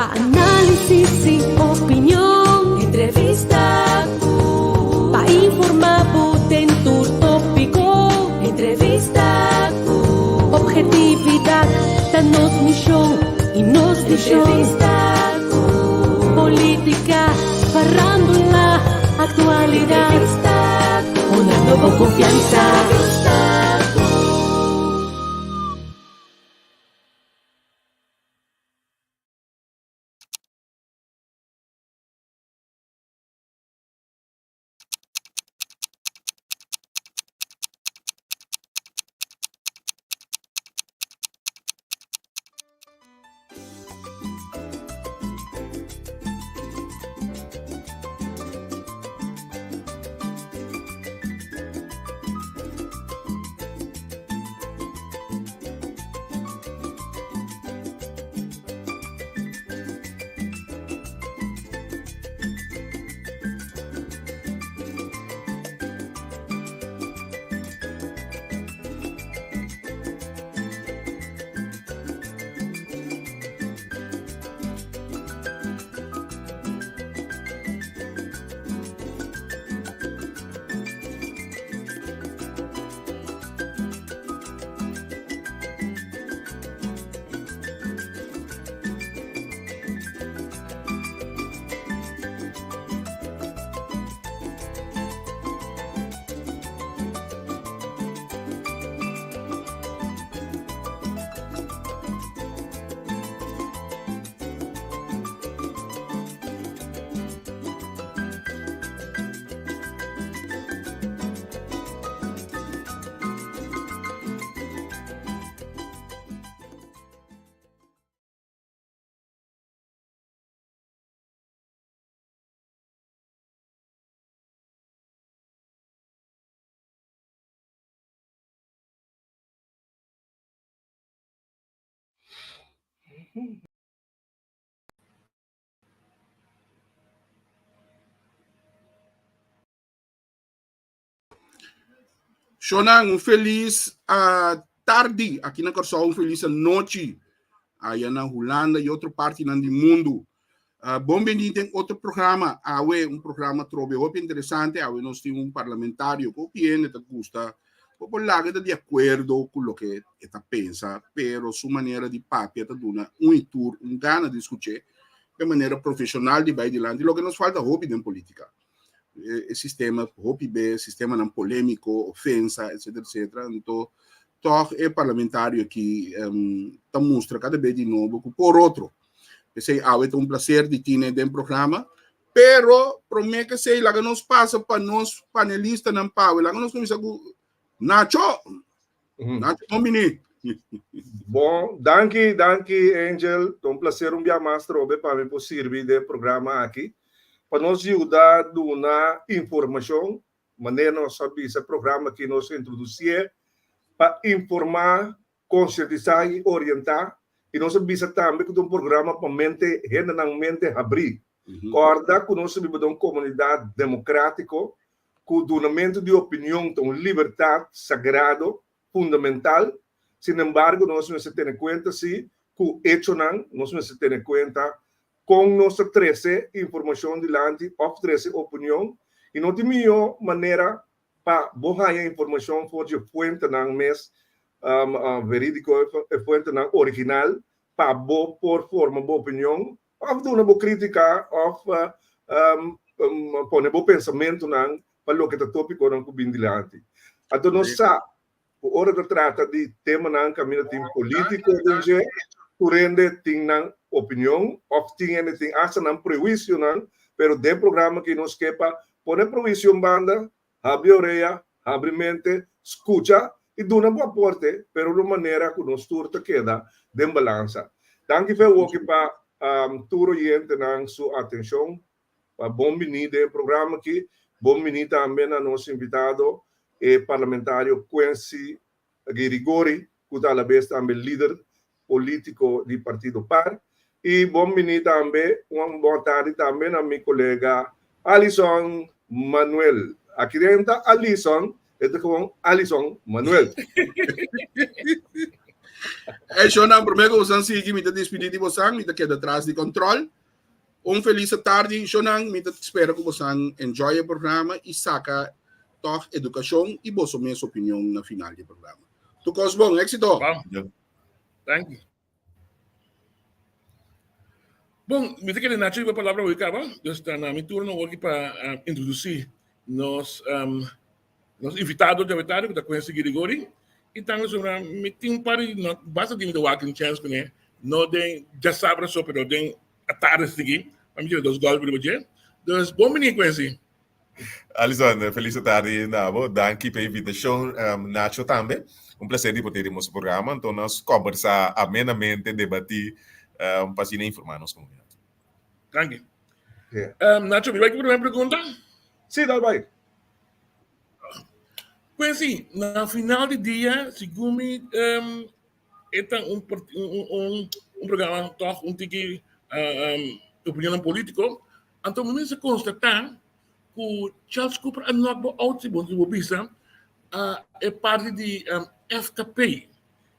Pa análisis i opinion. Entrevista ku. Pa informá bo den tur tópiko. Entrevista ku. Objetividat ta nos mishon i nos vishon. Entrevista ku. Polítika, farándula, aktualidat. Entrevista ku. Hunando bo konfiansa. Entrevista ku. Shonan, un felis uh, tardi aki na Kòrsou, un felis anochi aya na Hulanda i otro partinan di mundu. Uh, bon bini den otro programa, awe un programa trobe hopi interesante, awe nos tin un parlamentario ku hopi hende ta gusta, bo por laga ta di akuerdo ku loke e ta pensa, pero su manera di papia ta duna un i tur un gana di skuch'é, e manera profesional di bai dilanti, loke nos falta hopi den politica. E sistema hopi be, sistemanan polemico, ofensa, etcetera, etcetera. Anto, toch e parlamentario aki um, ta mustra cada be di nobo cu por otro. P'esei awe ta un placer di tine den programa, pero prome que sei laga nos pasa pa nos panelistanan pawe, laga nos cuminsa cu Nacho. Nacho, bon bini. Bon, danki, danki Angel. Ta un placer un bia mas trobe pa mi por sirbi den programa aki. Pa nos yuda duna informacion, manera nos a bisa programa aki nos a introducié pa informa, concientisa y orienta. Y nos a bisa tambe cu ta un programa pa mente, hendenan mente habri. Corda cu nos ta biba den un comunidad democratico ku dunamentu di opinion ta un libertat sagrado fundamental. Sin embargo, nos mester tene kuenta sí ku echonan, nos mester tene kuenta kon nos ta trese informashon dilanti òf trese opinion, i no tin mihó manera pa bo haña informashon for dje fuentenan mes verídiko, e fuentenan original, pa bo por forma bo opinion Òf duna bo krítika òf pone bo pensamentunan pa loke ta tópikonan ku bin dilanti. Anto nos sa ku ora ta trata di temanan kaminda tin polítiko den dje, tur hende tin nan opinion òf tin hende tin asta nan prehuisionan, pero den programa aki nos ke pa pone prehuisio un banda, Habri orea, habri mente, skucha i duna bo aporte, pero un manera ku nos tur ta keda den balansa. Danki fe woki pa tur oyentenan su atenshon. Pa bon bini den e programa aki. Bon bini tambe na nos invitado, e parlamentario Quincy Girigori, ku ta alabes tambe lider polítiko di partido par. I bon bini tambe, un bon tardi tambe na mi kolega Alison Manuel. Aki den ta Alison, e ta gewoon Alison Manuel. Hey, Shonan, promé ku bosan sigui, mi ta despedí di bosan, mi ta keda tras di control. Un felis tardi, Shonan, mi ta spera ku bosan enjoy e programa i saka toch edukashon i boso mes opinion na final di e programa. Tur kos bon, éksito! Bon. Thank you. Bon, mi ta kere Nacho riba palabra hoy kaba, dus ta na mi turno hoki pa introdusí nos nos invitado djawe tardi ku ta Quincy Girigori i tambe sobra mi tin un par di no basta di mi ta wak un chèns kuné no den djasabra so pero den atardi sigui pa mi tira dos gòlpi riba dje. Dus bon bini Quincy. Alison, felis tardi na bo. Danki pa e invitashon. Nacho tambe. Un placer di por tene nos programa. Anto nos kombersá amenamente, debatí pa asina informá nos komunidat. Danki. Nacho, mi bai ku primer pregunta? Sí, dal bai. Pues sí, na final di dia, segun mi, e ta un, un, un, un programa toch un tiki opinionnan polítiko. Anto mi mester konstatá ku Charles Cooper a nòk bo out si bo si bo bisa e parti di FKP.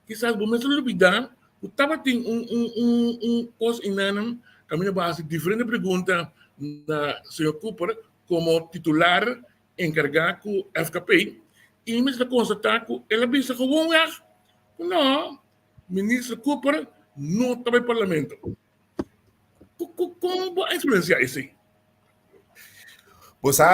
Kisas bo mester lubidá ku tabatin un un un un kos einan kaminda bo a hasi diferente pregunta na señor Cooper komo titular enkargá ku FKP i mi mester konstatá ku el a bisa gewoonweg ku no, minister Cooper no ta bai parlamento. Kon bo a eksperensiá esei? Bo sa,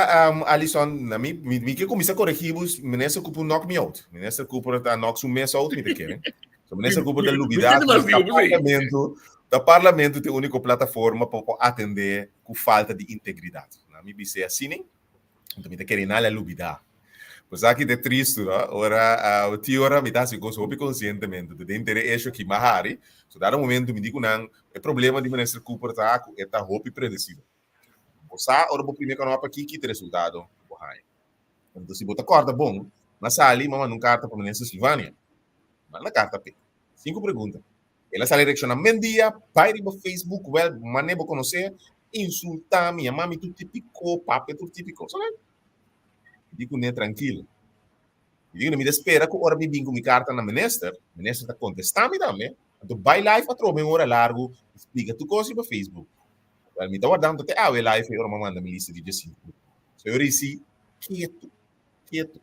Alison, na mi, mi, mi ke kuminsá koregí bo, Minister Cooper knock me out. Minister Cooper ta knock su mes out, mi ta kere. So Minister Cooper ta lubidá ku ta parlamento, ta parlamento ta e úniko plataforma pa por atendé ku falta di integridat. Na mi bis'é asina, Anto mi ta kere nal a lubida. Pues aki ta tristu, no? Ora, uh, ti ora mi ta hasi kos hopi konsientemente. Te den tere esho ki m'a hari. So dado momento mi di ku nan, e problema di Minister Cooper ta ku e ta hopi predesibel. Bo sa ora bo primi kanòp aki ki ta resultado ku bo haña. Anto si bo ta kòrda bon, m'a sali, m'a manda un karta pa Minister Silvania. Manda karta p'e. Sinku pregunta. El a sali reakshoná mendia, bai riba Facebook, wèl, manera bo konosé, insultá mi, yama mi tur típiko, papia tur típiko. So, mi di kuné trankil. Mi di kuné, mi ta spera ku ora mi bin ku mi karta na minister, minister ta kontestá mi tambe, anto bai live atrobe un ora largu i splika tur kos riba Facebook. Wèl, mi ta wardando te awe live ei ora mi a manda mi lista di diesinku. So, e ora ei si, ketu. Ketu.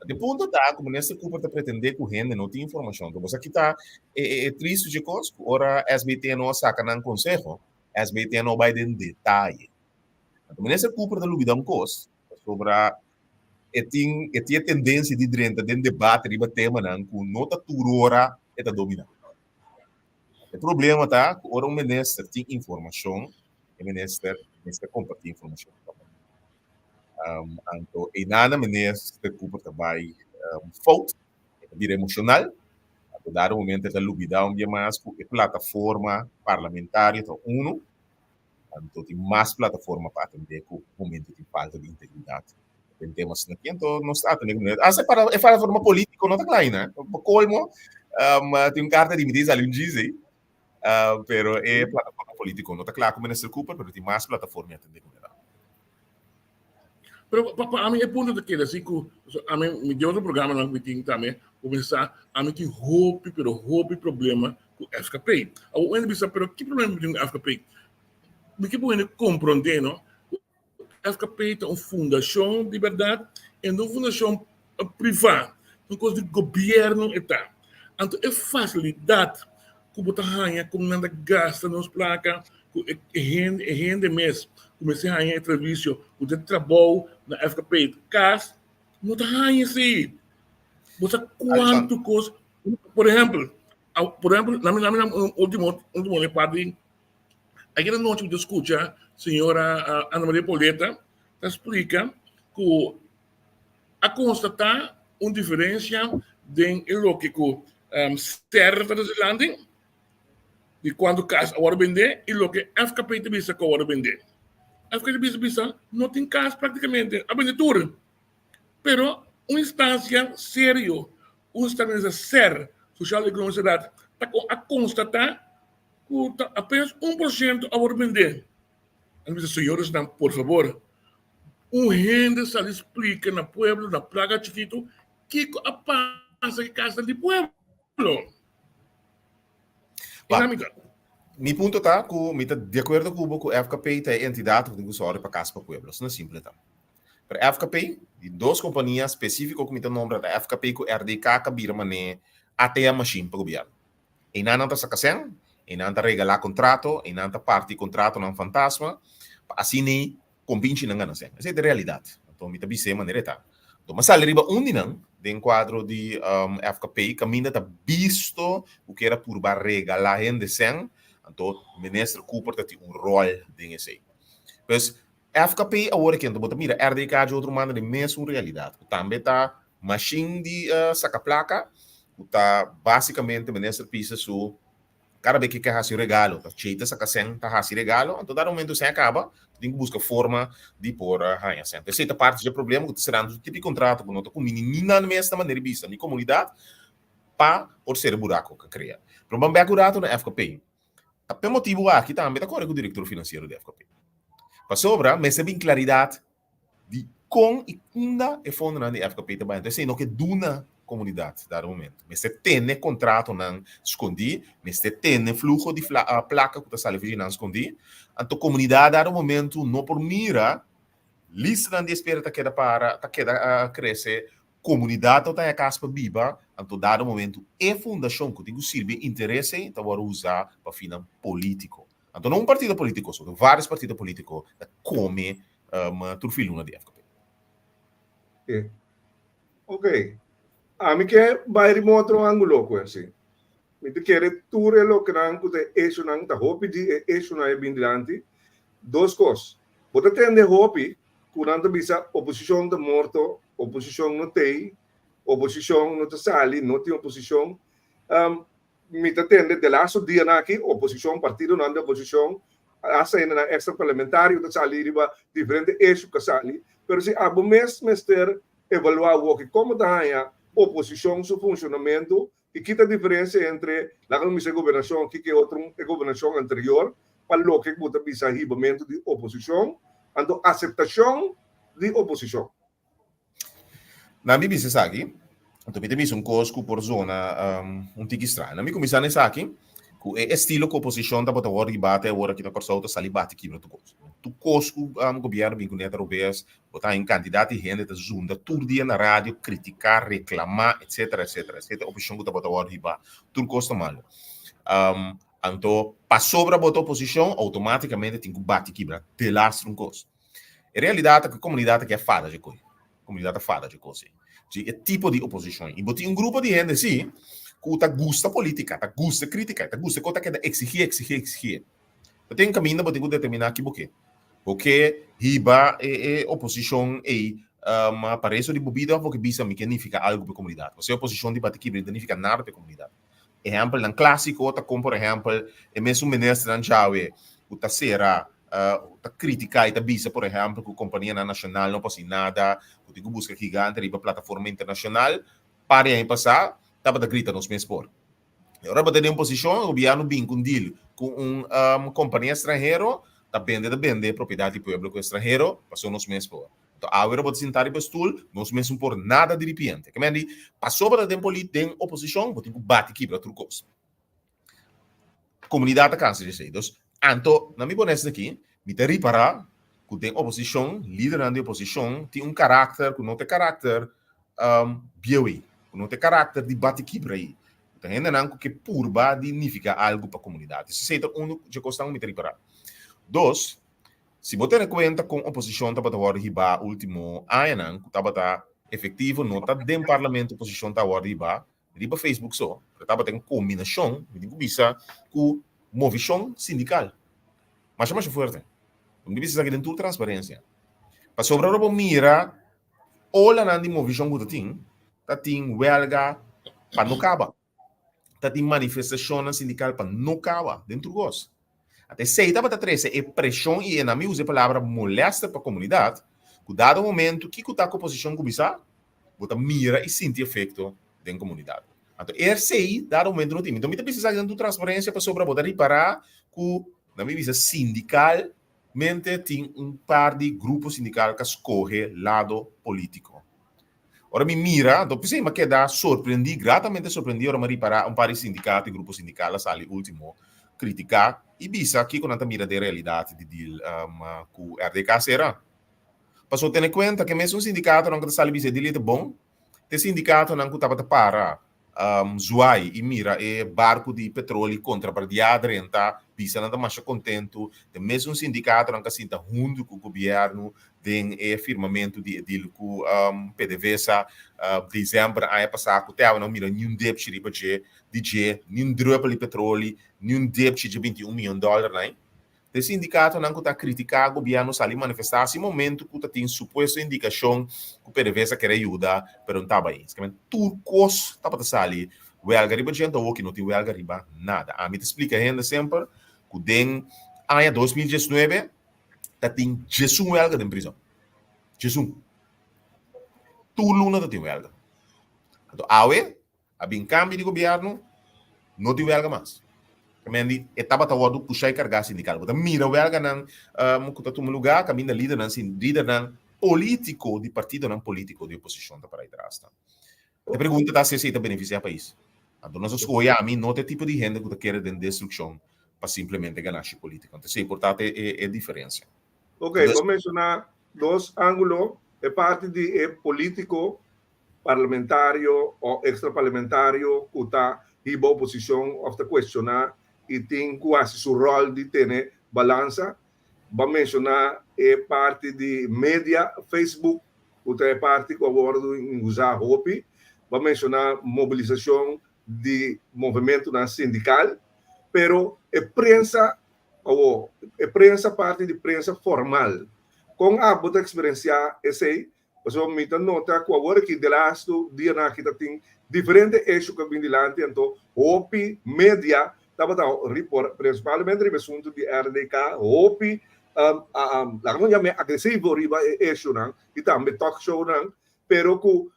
E punto ta ku Minister Cooper ta pretendé ku hende no tin informashon. Bo sa kita e, e, e tristu dje kos ku ora SBT no a saka nan konseho, SBT no bai den detaye. Anto Minister Cooper ta lubida un kos, pasobra e tin e tin e tendensia di drenta den debate riba temanan ku no ta tur ora e ta dominá. E problema ta ku ora un minister tin informashon, e minister mester kompartí informashon. Um, anto einana minister Cooper ta bai um, fout, e ta bira emocional, anto dado momento e ta lubida un bia mas ku e plataforma parlamentario ta uno, anto tin mas plataforma pa atende ku momento tin falta di integridad den temas asina aki, anto nos ta atende ku minister. Hasta e para e plataforma politico no ta klein, eh. Pa colmo, um, tin un carta di mi tin sali un djis ei, uh, pero e plataforma politico no ta kla ku minister Cooper, pero tin mas plataforma atende ku neda. Pero pa, pa ami e punto ta keda así ku so, ami mi den otro programanan ku mi tin tambe kuminsá ami tin hopi pero hopi problema ku FKP. Awor un hende bisa pero ki problema mi tin ku FKP? Mi ke por hende komprondé no ku FKP ta un fundashon di bèrdat en no un fundashon privá, un kos di gobièrnu e ta. Anto e fasilidat ku bo ta haña kon nan ta gasta nos plaka ku e hende e hende mes ku mester haña e servisio ku ta trabou na FKP kas no ta haña esei. Bo sa kuantu kos por ehèmpel por ehèmpel lami lami un ultimo ultimo parti ayer anochi mi ta skucha señora Ana Maria Pauletta ta splika ku a konstatá un diferensia den e loke ku SER ta trese dilanti di kuantu kas a wòrdu bendé i loke FKP ta bisa ku a wòrdu bendé. FKP ta bisa bisa no tin kas praktikamente, a bende tur. Pero un instansia serio, un instansia SER, Sociaal Economische Raad, ta a konstatá ku ta apenas 1% a wòrdu bendé. A bisa, señoresnan, por fabor, Un hende sali splika na pueblo, na Plaga Chikitu, kiko a pasa ku e kasnan di pueblo. Dinámika. Mi punto ta ku mi ta di akuerdo ku bo ku FKP ta e entidat ku tin ku sòru pa kas pa pueblo. Asina simpel ta. Pero FKP, di dos kompania spesífiko ku mi ta nombra ta FKP ku RDK ka bira manera ATM machine pa gobièrnu. Einan nan ta saka sèn, einan ta regalá kontrato, einan ta parti kontratonan fantasma pa asina kompinchi nan gana sèn. Esei ta e realidat. Anto mi ta bis'é manera e ta. Anto mi a sali riba un di nan den kuadro di FKP kaminda ta bisto ku kier a purba regalá hende sèn, anto Minister Cooper ta tin un ròl den esei. Pues FKP awor aki anto bo ta mira RDK dje otro manda den mesun realidat ku tambe ta mashin di saka plaka ku ta basikamente Minister Pisa su Kada bes ke ke hasi un regalo, ta chei ta saka sèn ta hasi regalo, anto dado momento sèn a kaba, ta tin ku buska forma di por haña sèn. Esei ta parti dje problema ku ta serando su tipo di kontrato ku no ta kumini ni nan mes na manera di bisa ni komunidat pa por sera e buraku ku a krea. Pero ban bèk un ratu na FKP. Ta p'e motibu aki tambe ta kore ku direktor finansiero di FKP. Pasobra mester bin klaridat di kon i unda e fondonan di FKP ta bai. Entonces esei no ke duna komunidat dado momento. Mester tene kontratonan skondí, mester tene fluho di plaka ku ta sali for dje nan skondí. Anto komunidat dado momento no por mira listanan di espera ta keda para, ta keda krese, komunidat no ta haña kas pa biba, anto dado momento e fundashon ku tin ku sirbi e interes ei ta wòrdu usá pa finnan polítiko. Anto no un partido polítiko so, vários partido polítiko ta kome tur filuna di FKP. Ok. Ami ke bai riba un otro ángulo ku esei. Mi ta kere tur e lokenan ku ta e echonan, ta hopi di e echonan e bin dilanti. Dos kos. Bo ta tende hopi ku nan ta bisa oposishon ta morto, oposishon no t'ei, oposishon no ta sali, no tin oposishon. Mi ta tende de laatste dianan aki oposishon, partidonan di oposishon, hasta hendenan extra parlamentario ta sali riba diferente issue ku a sali. Pero si abo mes mester evaluá awoki komo ta haña oposishon su funshonamentu i ki ta diferensia entre laga nos bisa e gobernashon aki ku e otro e gobernashon anterior pa loke ku bo ta bisa hibamentu di oposishon anto aseptashon di oposishon. Na mi bisa esaki, anto mi ta bisa un kos ku por zona un tiki straño. Na mi kuminsá na esaki, ku e estilo ku oposishon tabata wòrdu di bati awor aki na Kòrsou ta sali bati kibra tur kos. Tur kos ku gobièrnu bin kuné ta robes, bo ta haña un kantidat di hende ta zunda tur dia na radio, kritiká, reklamá, etsetera, etsetera. Esei ta e oposishon ku tabata wòrdu hibá. Tur kos ta malu. Anto pasobra bo ta oposishon, outomátikamente tin ku bati kibra delastre un kos. E realidat ta ku e komunidat aki a fada dje koi. Komunidat a fada dje kos ei. Dje e tipo di oposishon. I bo tin un grupo di hende si ku ta gusta politika, ta gusta kritika, ta gusta ku ta keda eksigí, eksigí, eksigí. Bo tin un kaminda bo tin ku determiná ki bo ke. Bo ke hiba e e oposishon ei pa resto di bo bida òf bo ke bisa mi ke nifiká algu pa e komunidat. Pasobra e oposishon di bati kibra no ta nifiká nada pa e komunidat. Ehèmpelnan klásiko ta kon por ehèmpel e mesun ministernan djawe ku ta sera ta kritiká i ta bisa por ehèmpel ku kompanianan nashonal no por hasi nada, ku tin ku buska gigante riba plataforma internashonal. Par di aña pasá tabata grita nos mes por. I ora bo ta den un posishon, gobièrnu bin ku un deal ku un kompania estranhero ta bende ta bende propiedat di pueblo ku estranhero pasobra nos mes por. Anto awe ora bo ta sinta riba stul, nos mes no por nada diripiente. Ke men di, pasobra ta den polit, den oposishon, bo tin ku bati kibra tur kos. Komunidat ta kansa di esei. Dus, anto, na mi pone esaki, mi ta ripará ku den oposishon, lidernan di oposishon tin un karakter ku no ta e karakter bieu ei, ku no ta e karakter di bati kibra ei. Ta hendenan ku ke purba di nifiká algu pa komunidat. Esei ta unu dje kosnan ku mi ta ripará. Dos, Si bo tene kuenta kon oposishon tabata wòrdu hibá último añanan ku tabata efektivo no ta den parlamento oposishon ta wòrdu hibá riba Facebook so, pero tabata en kombinashon, mi tin ku bisa, ku movishon sindikal masha masha fuerte. Mi ta bisa esaki den tur transparensia. Pasobra ora bo mira olanan di movishon ku ta tin, ta tin wèlga pa no kaba. Ta tin manifestashonnan sindikal pa no kaba den tur kos. Ata esei tabata trese e preshon i e nan mi usa e palabra molèster pa komunidat, ku dado momentu kiko ta ku oposishon kuminsá, bo ta mira i sinti efekto den komunidat. Anto esei dado momentu no tin. Anto mi ta bisa esaki den tur transparensia pasobra bo ta ripará ku nan mi bisa sindikalmente tin un par di grupo sindikal ku a skohe lado polítiko. Ora mi mira, anto p'esei mi a keda sorprendí, gratamente sorprendí ora mi a ripará un par di sindikato i grupo sindikal a sali último kritiká i bisa kiko nan ta mira den realidat di deal ku RDK sera. Pasobra tene kuenta ku e mesun sindikatonan ku ta sali bisa e deal ei ta bon, ta e sindikatonan ku tabata para Zwaai i mira e barku di petroli kontrabardiá drenta, bisa nan ta masha kontentu. Ta mesun sindikatonan ka sinta huntu ku gobièrnu den e firmamentu di e deal ku PDVSA desèmber aña pasá ku te awe no mira niun depchi riba dje di dje, niun drùpel di petroli, niun depchi dje 21 mion dòler nan. Ta e sindikatonan ku ta kritiká gobièrnu sali manifestá si momentu ku ta tin supuesto indikashon ku PDVSA kere yuda pero no taba ei. Esaki tur kos tabata sali wèlga riba dje anto awoki no tin wèlga riba nada. Ami ta splika hende semper ku den aña 2019 ta tin djesun wèlga den prizòn. Djesun. Tur luna ta tin wèlga. Anto awe A bin kambio di gobièrnu, no tin wèlga mas. Kamendi e tabata wòrdu pushá i kargá sindikal. Bo ta mira wèlganan ku ta tuma lugá kaminda lidernan lidernan polítiko di partidonan polítiko di oposishon ta para atras nan. E pregunta ta si esei ta benefisiá pais. Anto nos a skohe ami no ta e tipo di hende ku ta kere den destrukshon pa simplemente ganashi polítiko. Anto esei por ta e diferensia. Ok, bo menshoná dos ángulo, e parti di e polítiko parlamentario o extraparlamentario cu ta hiba oposicion of ta cuestiona y tin cu haci su rol di tene balansa. Bo a menciona e parti di media, Facebook, cu ta e parti cu a wordo usa hopi. Bo a menciona mobilisacion di movimentonan sindical, pero e prensa awo, e prensa parti di prensa formal, con abo ta experiencia esey? Pasobra mi ta nota ku awor aki delastu dianan aki ta tin diferente eshu ku a bin dilanti, anto hopi media tabata ripor, prinsipalmente riba e asuntu di RDK, hopi laga nos yam'e agresivo riba e eshunan i tambe talk shownan, pero ku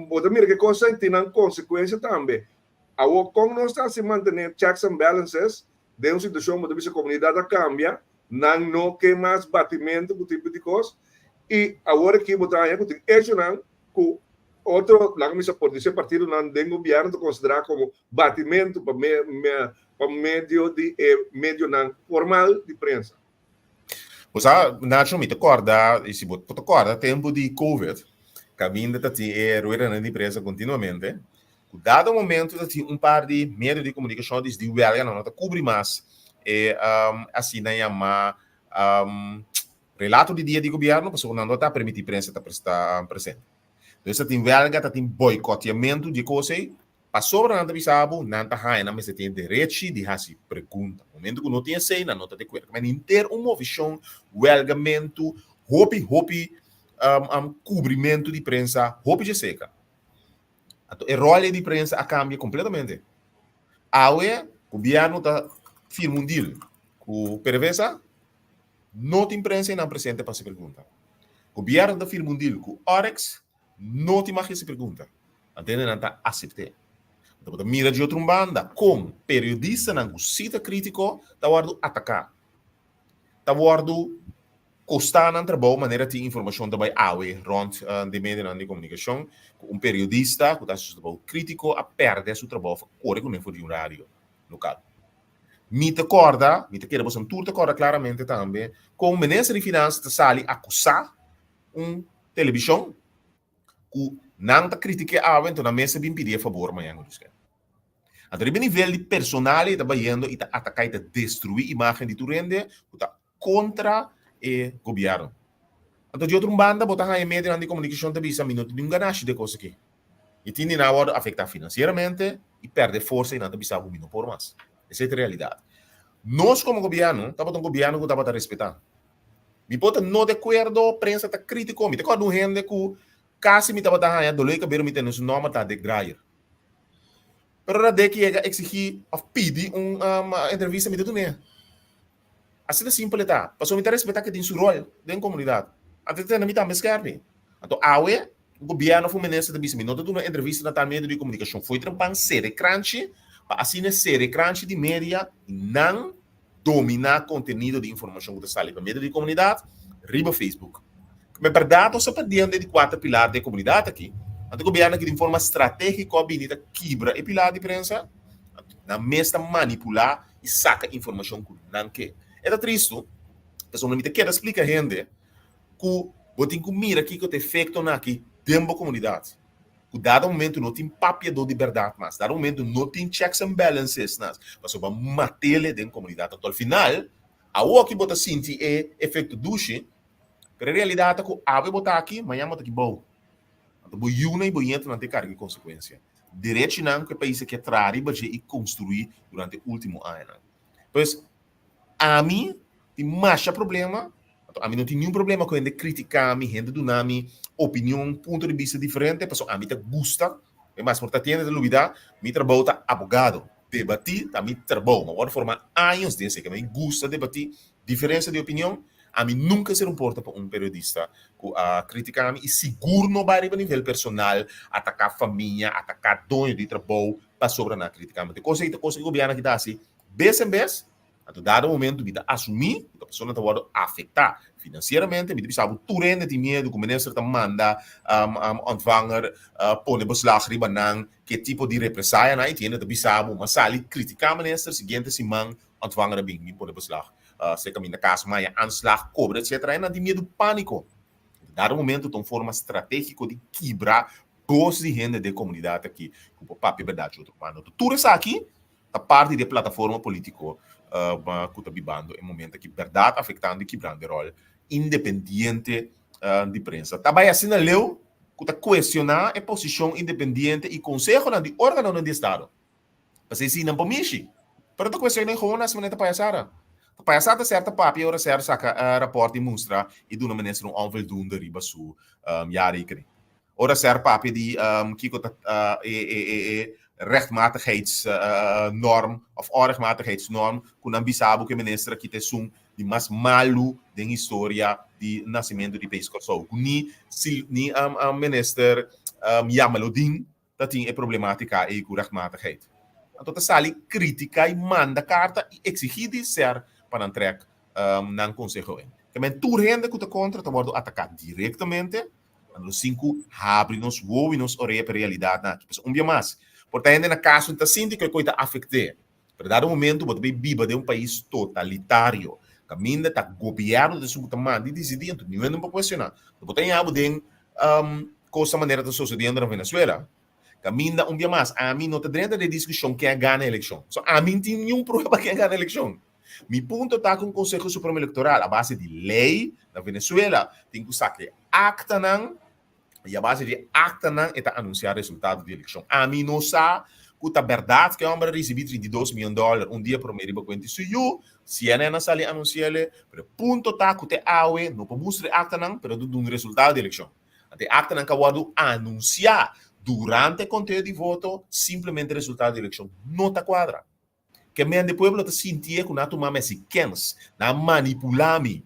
bo ta mira ku e kosnan tin nan konsekuensia tambe. Awor kon nos ta hasi mantené checks and balances den un situashon bo ta bisa komunidat a kambia, nan no ke mas batimentu ku tipo di kos i awor aki bo ta haña ku tin echonan ku otro laga mi sa por disi partidonan den gobièrnu ta konsiderá komo batimentu pa pa medio di e medionan formal di prensa. Bo sa, Nacho, mi ta kòrda, i si bo ta kòrda tempu di Covid, kaminda ta tin e ruedanan di prensa kontinuamente, ku dado momento ta tin un par di medio di komunikashon a disidi wèlga nan no ta kubri mas e asina yamá relato di dia di gobièrnu pasobra nan no ta permití prensa ta presente. Entonces ta tin wèlga, ta tin bòikòtiamentu di e kos ei pasobra nan ta bisa bo nan ta haña nan mester tin e derechi di hasi pregunta. Momento ku no tin esei nan no ta di akuerdo. Men henter un movishon, wèlgamentu, hopi hopi kubrimentu di prensa hopi dje seka. Anto e rol di prensa a cambia completamente. Awe, gobierno ta firma un deal cu PDVSA, no tin prensa einan presente pa haci pregunta. Gobierno ta firma un deal cu Oryx, no tin mag haci pregunta. Anto hendenan ta acepte. Anto bo ta mira di otro un banda con periodistanan cu si ta critico ta wordo ataca. Ta wordo Kostá nan trabou manera tin informashon ta bai awe rònt den medionan di komunikashon ku un periodista ku ta hasi su trabou krítiko a pèrdè su trabou òf a kore kuné for di un radio lokal. Mi ta kòrda, mi ta kere boso tur ta kòrda klaramente tambe kon minister di finansa ta sali akusá un telebishon ku nan ta kritik'é awe enton nan mes a bin pidi e fabor mañan ku. Anto riba e nivel di personal e ta bayendo i ta ataká i ta destruí imágen di tur hende ku ta kontra e gobièrnu. Anto di otro un banda bo ta haña medionan di komunikashon ta bisa mi no tin niun ganashi di e kos aki. I tin di nan a wòrdu afektá finansieramente i pèrdè forsa i nan ta bisa ku mi no por mas. Esei ta e realidat. Nos komo gobièrnu tabata un gobièrnu ku tabata respetá. Mi por ta no di akuerdo, prensa ta krítiko, mi ta kòrda un hende ku kasi mi tabata haña doló di kabero mi tende su nòmber ta Dick Drayer. Pero ora Dick yega eksigí òf pidi un entrevista mi ta dun'é. Asina simpel e ta. Pasobra mi ta respetá ke tin su ròl den komunidat. Anto e ta tende mi tambe skèrpi. Anto awe, un gobièrnu òf un minister ta bisa mi no ta duna entrevista na tal medio di komunikashon. Fo'i trempan sere kranchi pa asina e sere kranchi di media i nan dominá kontenido di informashon ku ta sali pa medio di komunidat riba Facebook. Ku bèrdat nos ta perdiendo e di kuater pilar di e komunidat aki. Anto gobièrnu aki den forma stratégiko a bini ta kibra e pilar di prensa, nan mes ta manipulá i saka informashon ku nan ke. E ta tristu, pasobra mi ta keda splika hende ku bo tin ku mira kiko ta efektonan aki den bo komunidat. Ku dado momento no tin papiadó di bèrdat mas, dado momento no tin checks and balances mas, pasobra bo a mat'ele den komunidat. Anto al final, awoki bo ta sinti e efekto dushi, pero e realidat ta ku awe bo ta aki, mañan bo ta aki bou. Anto bo yunan i bo ñetonan ta e karga e konsekuensia. Derechinan ku e pais a ke traha riba dje i konstruí durante e último añanan. Pues, ami tin masha problema, anto ami no tin niun problema ku hende kritiká mi, hende duna mi opinion, punto di bista diferente, pasobra ami ta gusta, e mas por ta tiende ta lubidá, mi trabou ta abogado, debatí ta mi trabou, mi a wòrdu formá años den esei, ke mi gusta debatí diferensia di opinion, ami nunka a ser un porta pa un periodista ku a kritiká mi i sigur no bai riba nivel personal ataká famia, ataká doño di trabou pasobra nan a kritiká mi. Te kos ei ta kos ku gobièrnu aki ta hasi bes en bes, anto dado momento mi ta asumí ku ta persona ta wòrdu afektá finansieramente, mi ta bisa bo tur hende tin miedu ku minister ta manda ontvanger pone beslag riba nan, ke tipo di represaya nan, i tin hende ta bisa bo, m'a sali kritiká minister, siguiente siman ontvanger a bin mi pone beslag se kaminda kas maya aanslag kobra etcetera e nan tin miedu pániko. Dado momento ta un forma stratégiko di kibra bos di hende den komunidat aki ku por papia bèrdat di otro banda. Tur esaki ta parti di e plataforma polítiko ku ta bibando e momento aki bèrdat afektando i kibrando e ròl independiente di prensa. Ta bai asina leu ku ta kuestioná e posishon independiente i konsehonan di órganonan di estado. Pasei si nan por mishi. Pero ta cuestion den gewoon as manera ta payasada. Ta payasada ta ser ta papia ora ser saca rapport y mustra y duna minister un onvoldoende riba su jaarrekening. Ora ser papia di kico ta e e e e rechtmatigheidsnorm of onrechtmatigheidsnorm cu nan bisa bo cu e minister a kita esun di mas malu den historia di nacimento di pais Corsou. Cu ni ni minister Jamaludin ta tin e problematica ei cu rechtmatigheid. Anto ta sali critica y manda carta y exigi di ser pa nan trek nan conseho in. Ke men tur hende cu ta contra ta wordo ataca directamente, anto nos tin cu habri nos wowo y nos orea pa e realidadnan aki. Pasobra un bia mas, por ta hende na cas no ta sinti cu e coi ta afecte, pero dado momento bo ta bay biba den un pais totalitario, caminda ta gobierno ta esun cu ta manda y dicidi, anto niun hende no por cuestiona. Bo ta yabu den Cosa manera ta sucediendo na Venezuela. Caminda un bia mas, ami no ta drenta den discusion ken a gana eleccion. So ami no tin niun prueba ken a gana eleccion. Mi punto ta cu un Conseho Supremo Electoral a base di ley na Venezuela tin cu saca e actanan y a base di e actanan e ta anuncia resultado di eleccion. Ami no sa cu ta berdad cu e homber a ricibi 32 miyon dollar un dia prome riba cuenta di su yu, CNN a sali anunciele, pero e punto ta cu te awe no por mustra e actanan, pero ta duna resultado di eleccion. Anto e actanan cu a wordo anuncia durante e conteo di voto, simplemente resultado di eleccion no ta cuadra. Ke men di pueblo ta sintie cu nan a tuma mi asi kens, nan a manipula mi.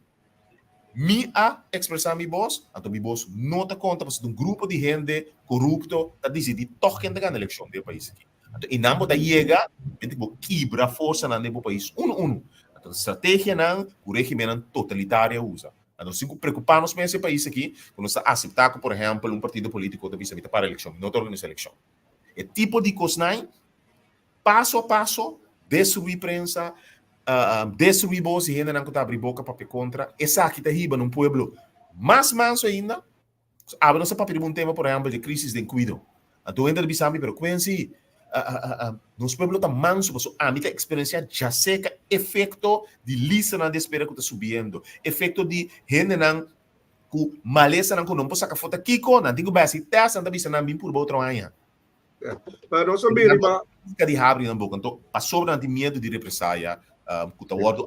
Mi a expresa mi bos, anto mi bos no ta conta pasobra un grupo di hende corupto ta dicidi toch ken ta gana eleccion den e pais aki. Anto einan bo ta yega, mente ku bo kibra forsanan den bo pais unu unu. Anto ta strategianan ku regimennan totalitario a usa. Anto nos tin ku preokupá nos mes e pais aki, ku nos ta aseptá ku por ehèmpel un partido polítiko ta bisa mi ta para elekshon, mi no ta organisá elekshon. E tipo di kosnan paso a paso destruí prensa, destruí bos di hendenan ku ta abri boka papia kontra, esaki ta hiba na un pueblo mas manso ainda. Awe nos a papia riba un tema, por ehempel, di crisis den cuido. Anto hende ta bisa mi, pero Quincy, nos pueblo ta manso, pasobra ami ta experiencia djaseca efecto di listanan di espera cu ta subiendo, efecto di hendenan cu malesanan cu no por saca for ta kico, nan tin cu bai haci test, nan ta bisa nan bin purba otro aña. Pero nos a bira riba. Di habri nan boca, anto pasobra nan tin miedo di represaya cu ta wordo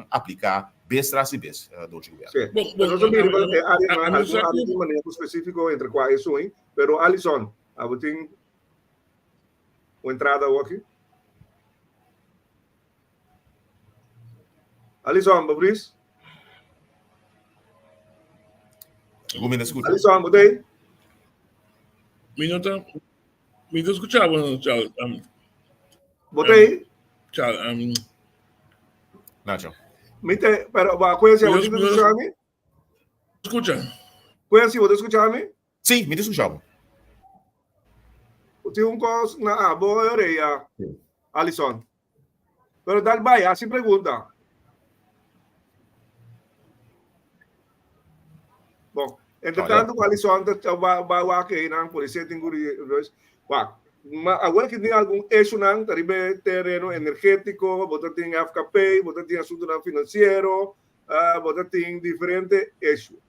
aplica bes tras di bes door dje gobierno. Sí. Pero nos a bira riba e área, algun área di maneho specífico entre cua esun, pero Alison, abo tin un entrada awo aki? Alison, bo bris? Algun mi ta skucha. Alison, bo ta ei? Mi no ta, mi ta skucha bo, Charles. Um, Bo ta ei? Charles, um, Nacho. Mi te, pero ba, Quincy, bo ta skucha mi? Skucha. Quincy, bo ta skucha mi? Sí, mi ta skucha bo. Tin un kos na abo e orea, Alison. Pero dal bai, hasi pregunta. Bon, entre tanto ku Alison ta bai wak einan, polisía tin ku wak. Ma awor ki tin algun issuenan ta riba e tereno energétiko, bo ta tin FKP, bo ta tin asuntunan finansiero, bo ta tin diferente issue.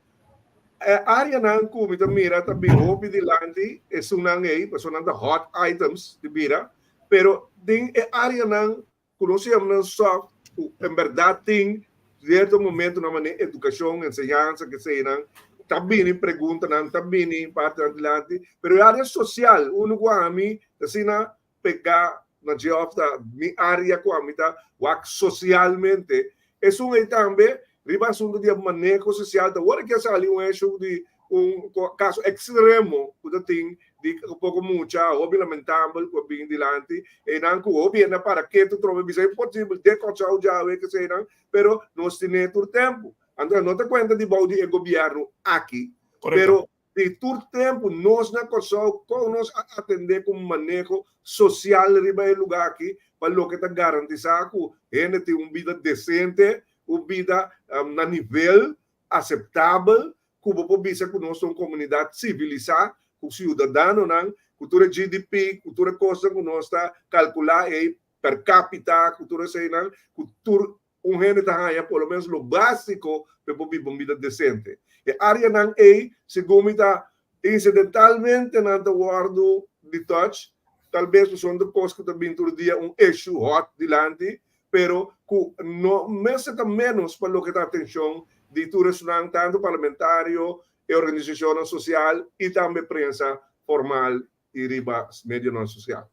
E áreanan ku mi ta mira ta bin hopi dilanti esunnan ei, pasobra nan ta hot items di bira, pero den e áreanan ku nos yama nan soft, ku en bèrdat tin sierto momentonan manera edukashon, enseñansa, keseinan, ta bini preguntanan, ta bini partinan dilanti, pero e área sosial, unu ku ami ta asina pegá na dje òf ta mi área ku ami ta wak sosialmente, esun ei tambe riba asuntu di e maneho sosial ta wòrdu ke sali un issue di un kaso ekstremo ku ta tin di poko mucha hopi lamentabel ku a bin dilanti einan ku hopi hende a para ketu trobe bisa imposibel de Kòrsou djawe keseinan pero nos tine tur tempu anto no ta kuenta di bou di e gobièrnu aki pero Di tur tempu nos na Kòrsou kon nos a atendé ku maneho sosial riba e lugá aki pa loke ta garantisá ku hende tin un bida desente, un bida na nivel aseptabel ku bo por bisa ku nos ta un komunidat sivilisá ku siudadanonan ku tur e GDP, ku tur e kosnan ku nos ta kalkulá ei per kapita, ku tur eseinan, ku tur Un hende ta haña por lo menos lo básiko pa e por biba un bida desente. E áreanan ei, segun mi ta, insidentalmente nan ta wòrdu di touch, tal bes pasobra ta kos ku ta bin tur dia un issue hot dilanti, pero ku no mester ta ménos pa loke ta atenshon di tur esunnan, tantu parlamentario, e organisashonnan sosial i tambe prensa formal i riba medionan sosial.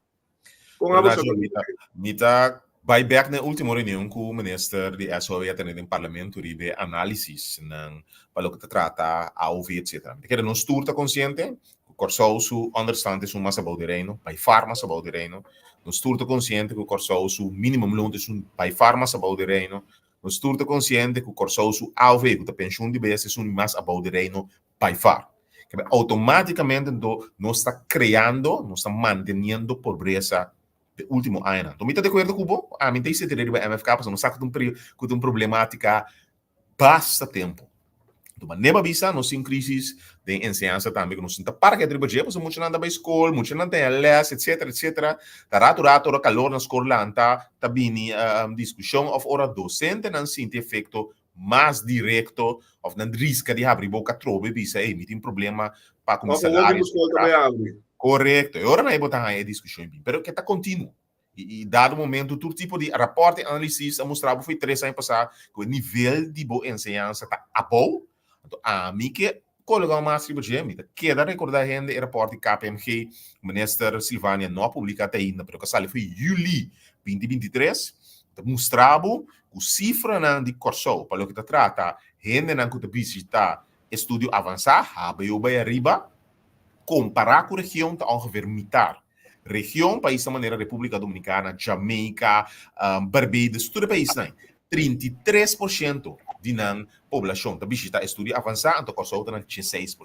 Kon abo sa Mi ta bai bek na e ultimo reunion ku minister di SOE a tene den parlamento riba e análisis nan pa loke ta trata AOV etcetera. Mi ta kere nos tur ta konsiente ku Kòrsou su onderstand esun mas abou di Reino, by far mas abou di Reino. Nos tur ta konsiente ku Kòrsou su minimumloon ta esun by far mas abou di Reino. Nos tur ta konsiente ku Kòrsou su AOV ku ta penshun di bes esun mas abou di Reino by far. Kebe automáticamente anto nos ta creando, nos ta manteniendo pobresa de último añanan. Anto mi ta de acuerdo cu bo, ami ta insistí riba MFK pasobra nos sa cu ta un perio, cu ta un problemática basta tempo. Anto manera bo a bisa nos tin un crisis den enseñansa tambe cu nos no ta para keda riba dje pasobra muchanan ta bay scol, muchanan ta haña les, etcetera, etcetera. Ta rato rato ora calor na scol lanta ta bini discusion of ora docentenan sinti efecto mas directo of nan riska di habri boca atrobe bisa ey mi tin problema pa cu mi salario. Correcto. E ora nan e bo ta haña e discusion bin. Pero ke ta continuo. Y, y dado momento tur tipo di rapport y análisis a mustra bo foi tres aña pasá cu e nivel di bo enseñansa ta abou. Anto ami ke cologa un mas riba dje, mi ta keda recorda hende e rapport di KPMG, minister Silvania no a publica te ainda, pero ke sali foi juli 2023, ta mustra bo ku sifranan di Kòrsou pa loke ta trata hendenan ku ta bishitá estudio avansá, hbo bai ariba, kompará ku region ta ongeveer mitar. Region, paisnan manera Repúblika Dominikana, Jamaica, Barbados, tur e paisnan, 33% di nan poblashon ta bishitá estudio avansá, anto Kòrsou ta na 16%.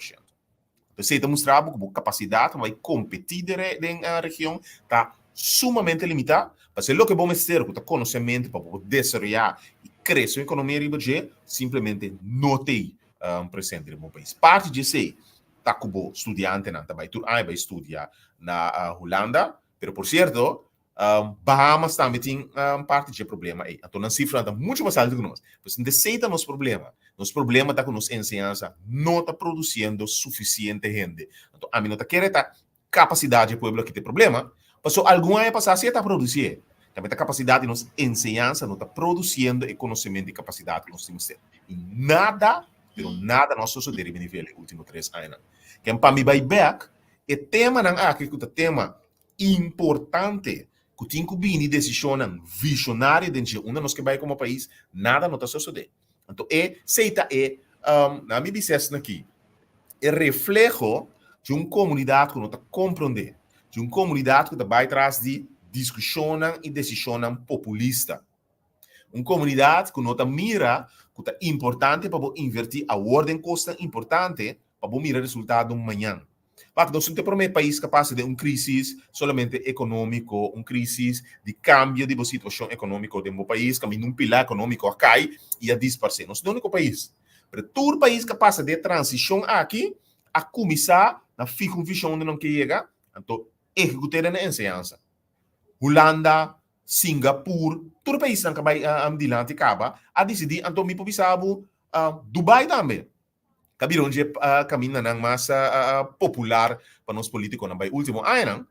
Esei ta mustra bo ku bo kapasidat pa bai kompetí den region ta sumamente limitá. Pasobra loke bo mester ku ta konosementu pa bo por desaroyá i krese un ekonomia riba dje, simplemente no t'ei presente den bo pais. Parti di esei ta ku bo studiantenan ta bai tur aña bai studia na Hulanda. Pero por sierto, Bahamas tambe tin parti dje problema ei. Anto nan sifranan ta muchu mas altu ku nos. Pues esei ta nos problema. Nos problema ta ku nos enseñansa no ta produsiendo sufisiente hende. Anto ami no ta kere ta kapasidat dje pueblo aki ta e problema, pasobra algun aña pasá si e ta produsié. Tambe ta kapasidat di nos enseñansa no ta produsiendo e konosementu i kapasidat ku nos tin mester. I nada, pero nada no a sosodé riba e nivel e último tres añanan. Ken pa mi bai bèk, e temanan aki ku ta tema importante ku tin ku bini desishonnan vishonario den dje unda nos ke bai komo pais, nada no ta sosodé. Anto e sei ta e, na mi bisa esaki aki, e refleho di un komunidat ku no ta komprondé, di un komunidat ku ta bai tras di diskushonnan i desishonnan populista. Un komunidat ku no ta mira ku ta importante pa bo invertí awor den kosnan importante pa bo mira resultado mañan. Wak, nos no ta e promé pais ku a pasa den un krísis solamente ekonómiko, un krísis di kambio di bo situashon ekonómiko den bo pais, kaminda un pilá ekonómiko a kai i a disparsé. Nos no e úniko pais. Pero tur pais ku a pasa den e transishon aki a kuminsá na fiha un vishon unda nan ke yega, anto ehekut'é den e enseñansa. Hulanda, Singapur, tur e paisnan ku a bai dilanti kaba a disidí, anto mi por bisa bo Dubai tambe. Ta bira un dje kamindanan mas popular pa nos politikonan bai ultimo añanan.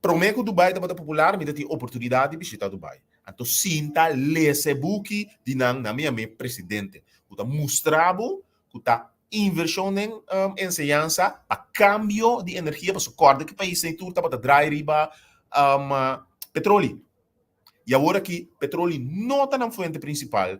Promé ku Dubai tabata popular mi ta tin oportunidat di bishita Dubai. Anto sinta lesa e buki di nan nan mi yam'é presidente ku ta mustra bo ku ta invershon den enseñansa pa kambio di energia pasobra kòrda ku e paisnan tur tabata drai riba petroli. I awor aki petroli no ta nan fuente prinsipal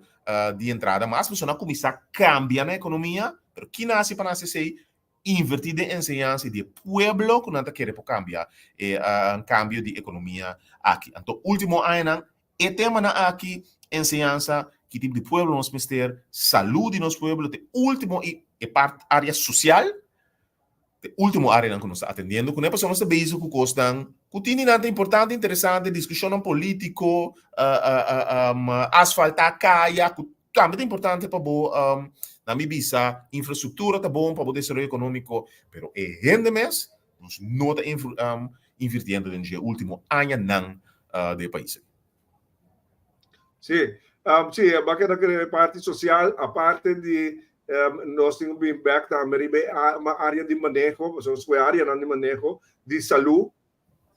di entrada mas, pasobra nan a kuminsá kambia nan ekonomia, pero ki nan hasi pa nan hasi esei? Invertí den enseñansa i di e pueblo ku nan ta kere por kambia e kambio di ekonomia aki. Anto último añanan e temanan aki, enseñansa, ki tipo di pueblo nos mester, salú di nos pueblo ta e último i e part área sosial, E último áreanan ku nos ta atendiendo kuné pasobra nos ta bezig ku kosnan ku tin di nan ta importante, interesante, diskushonnan polítiko, asfaltá kaya ku tambe ta importante pa bo, na mi bisa, infrastruktura ta bon pa bo desaroyo ekonómiko, pero e hende mes nos no ta invirtiendo den dje último añanan den e pais aki. Sí, sí, a keda kere parti sosial, aparte di nos tin ku bin bèk tambe riba e área di maneho, pasobra nos ku e áreanan di maneho di salú,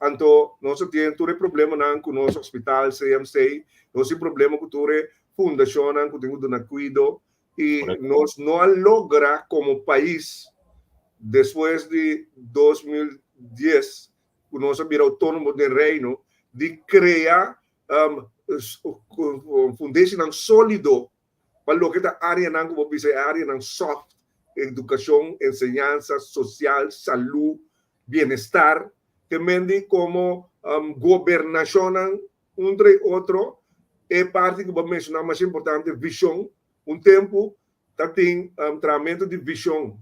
anto nos a tin tur e problemanan ku nos hospital, CMC, nos tin problema ku tur e fundashonnan ku tin ku duna kuido i nos no a logra komo pais despues di 2010 ku nos a bira outónomo den Reino, di krea fundeshinan sólido pa loke ta áreanan ku bo bisa e áreanan soft, edukashon, enseñansa, sosial, salú, bienestar, te mendi komo gobernashonnan un tra e otro. E parti ku bo a menshoná mas importante, vishon. Un tempu ta tin trahamentu di vishon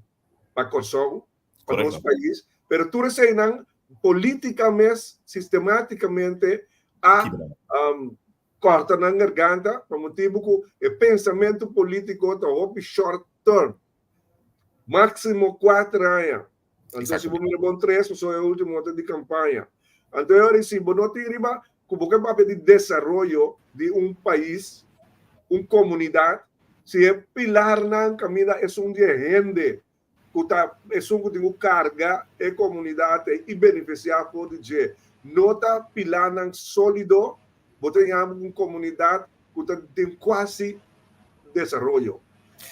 pa Kòrsou, pa nos pais, pero tur eseinan polítika mes sistemátikamente a kòrta nan garganta pa motibu ku e pensamentu polítiko ta hopi short term, máksimo kuater aña. Anto si bo mira bon tres pasobra e último ta di kampaña. Anto e ora si bo no tin riba ku bo ke papia di desaroyo di un pais, un komunidat, si e pilarnan kaminda esun di e hende ku ta esun ku tin ku karga e komunidat ei i benefisiá for di dje no ta pilarnan sólido, bo ta yama un komunidat ku ta den kuasi desaroyo.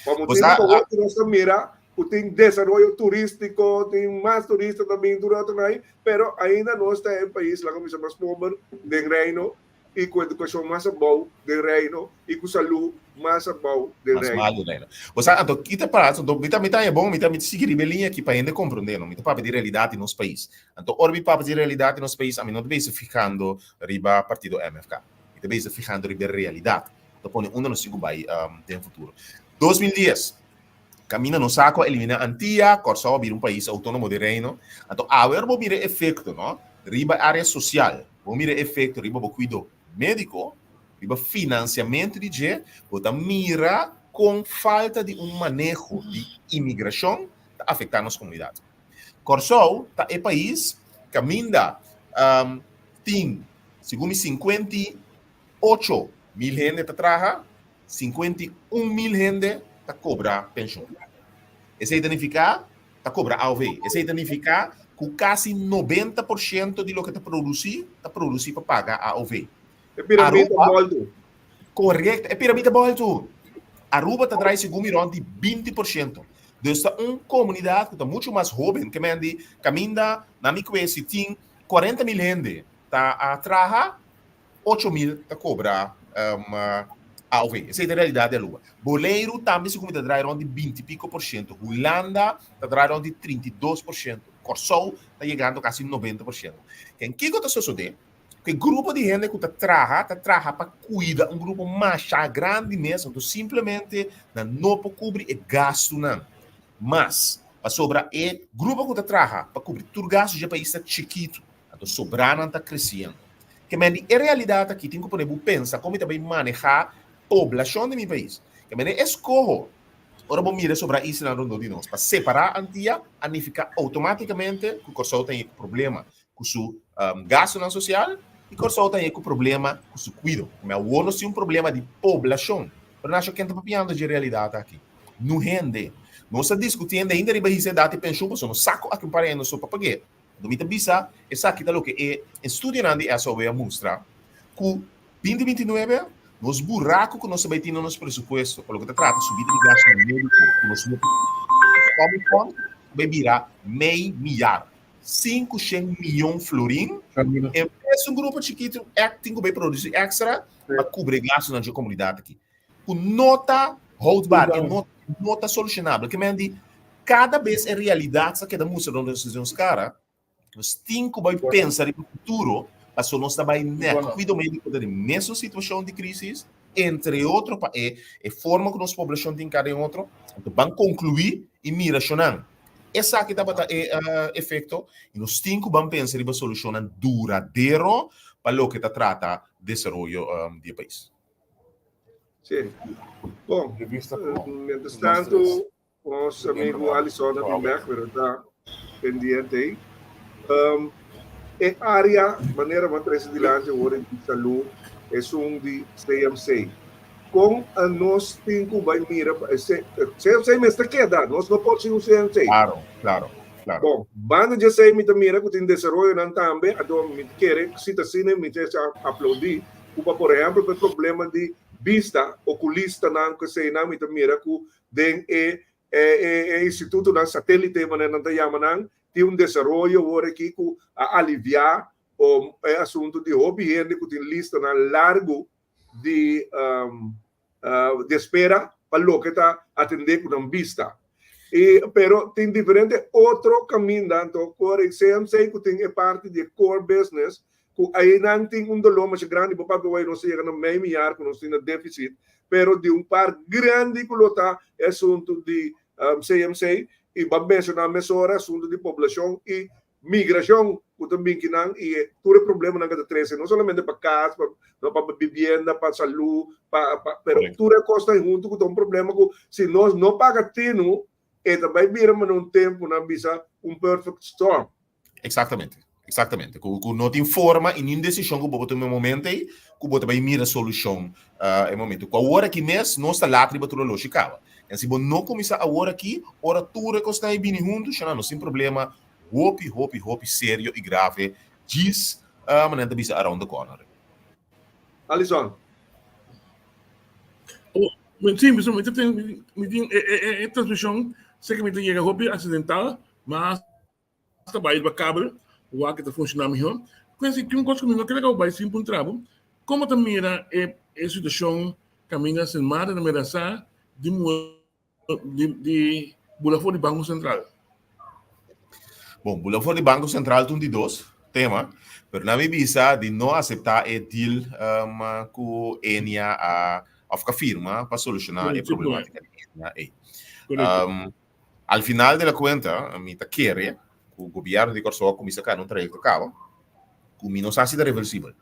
Pa motibu ku awor nos ta mira ku tin desaroyo turístiko, tin mas turista ta bin tur otro nan, pero ainda nos ta e pais laga bisa mas pober den Reino i ku edukashon mas abou den Reino i ku salú mas abou den Mas Reino. mal den Reino. Bo sa, anto kita para, anto mi ta mi ta haña bon, mi ta mi ta sigui riba e liña aki pa hende komprondé, no? Mi ta papia di realidat di nos pais. Anto ora mi papia di realidat di nos pais, ami no ta bezig fihando riba partido MFK. Mi ta bezig fihando riba e realidat. Ta pone unda nos tin ku bai den futuro. 2010, kaminda nos sa ku a eliminá Antia, Kòrsou a bira un pais outónomo den Reino. Anto awe ora bo mira e efekto, no, riba e área sosial, bo mira e efekto riba bo kuido médiko, riba finansiamentu di dje, bo ta mira kon falta di un maneho di imigrashon ta afektá nos komunidat. Kòrsou ta e pais kaminda tin, segun mi, 58 mil hende ta traha, 51 mil hende ta kobra penshon. Esei ta nifiká ta kobra AOV. Esei ta nifiká ku kasi 90% di loke ta produsí, ta produsí pa paga AOV. E piramide Aruba, bòltu. Korekto, e piramide bòltu. Aruba ta drai segun mi rònt di 20%. Dus ta un komunidat ku ta muchu mas hóben ke men di kaminda na mi kue si tin 40 mil hende ta a traha, 8000 ta kobra AOV. Esei ta e realidat di Aruba. Boneiru tambe segun mi ta drai rònt di 20 piko por shento. Hulanda ta drai rònt di 32%. Kòrsou ta yegando kasi 90%. Ken kiko ta sosodé? Ku e grupo di hende ku ta traha, ta traha pa kuida un grupo masha grandi mes, anto simplemente nan no por kubri e gastunan. Mas. Pasobra e grupo ku ta traha pa kubri tur gastu dje pais ta chikitu, anto sobranan ta kresiendo. Ke men di e realidat aki tin ku pone bo pensa kon mi ta bai manehá poblashon di mi pais. Ke men e eskoho ora bo mira sobra islanan rondó di nos pa separá Antia a nifiká outomátikamente ku Kòrsou ta haña ku problema ku su gastunan sosial i Kòrsou ta haña ku problema ku su kuido. Ke men awor nos tin un problema di poblashon. Pero Nasho ken ta papiando dje realidat aki? Nu hende. Nos ta diskutiendo ainda riba hisa edat di penshun pasobra nos sa ku aki un par aña nos so pa pag'é. Anto mi ta bisa esaki ta loke e estudionan di SOW a mustra ku binti 29 nos buraku ku nos ta bai tin na nos presupuesto pa loke ta trata subida di gastunan médiko ku nos no por kòmi ta bai bira mei miyar, 500 miyon florin, en bes un grupo chikitu èk tin ku bai produsi èkstra pa kubri e gastunan dje komunidat aki. Ku no ta houdbaar, e no no ta solushonabel. Ke men di kada bes e realidat sa keda mustra nos nos kara, nos tin ku bai pensa riba futuro, paso nos ta bai nèt kuido médiko ta den mesun situashon di krisis, entre otro pa e e forma ku nos poblashon tin kada den otro. Anto ban konkluí i mira shonnan. Esaki tabata e efekto i nos tin ku ban pensa riba solushonnan duradero pa loke ta trata desaroyo di e pais. Sí. Bon, mientras tanto, nos amigo Alison ta bin bek, pero ta pendiente ei. Um, e área, manera bo a trese dilanti awor di salú, esun di CMC. Kon a nos tin ku bai mira pa e CMC mester keda, nos no por sin un CMC. Claro, claro, claro. Bon, banda di esei mi ta mira ku tin desaroyonan tambe, anto mi ta kere si ta asina mi ta aplaudí ku pa por ehèmpel pa e problema di bista, okulistanan ku eseinan mi ta mira ku den e e institutonan satélite manera nan ta yama nan tin un desaroyo awor aki ku a aliviá e asuntu di hopi hende ku tin listanan largu di di espera pa loke ta atendé ku nan bista. I pero tin diferente otro kaminda anto ku ora CMC ku tin e parti di e core business ku einan tin un doló masha grandi bo papia wei nos ta yega na mei miar ku nos tin na deficit pero di un par grandi ku lo ta e asuntu di CMC i bo a menshoná mesora asuntu di poblashon i Migrashon ku ta bin kinan i e tur e problemanan ku ta trese no solamente pa kas, pa no pa bibienda, pa salú, pa pa pero tur e kosnan huntu ku ta un problema ku si nos no paga tinu e ta bai bira manera un tempu nan bisa un perfect storm. Eksaktamente, eksaktamente. Ku ku no tin forma i niun desishon ku bo por tuma e momento ei ku bo ta bai mira solushon e momento. Ku awor aki mes nos ta lat riba tur e loshi kaba. En si bo no kuminsá awor aki, ora tur e kosnan ei bini huntu, shana nos tin problema hopi hopi hopi serio y grave djis manera ta bisa around the corner. Alison. Oh, sí, mi, mi tin, mi tin e, e, e transmisión, sé que mi ta llega hopi accidental, mas ta bai ba kabel, wak que ta funciona mejor. Pues, tin un cosa que mi no quiere que bai sin puntra bo. Como ta mira e, e situación caminda Sint Maarten ta mira sa di di, di bula for di Banko Sentral? Bon, bula for di Banko Sentral ta un di dos tema, pero na mi bisa di no acepta e deal um, ku Enia a of ka firma pa soluciona e problematica di Enia ei. Um, al final de la cuenta, mi ta kere ku gobierno di Kòrsou a kuminsá kana un trayekto kaba ku mi no sa si ta reversibel.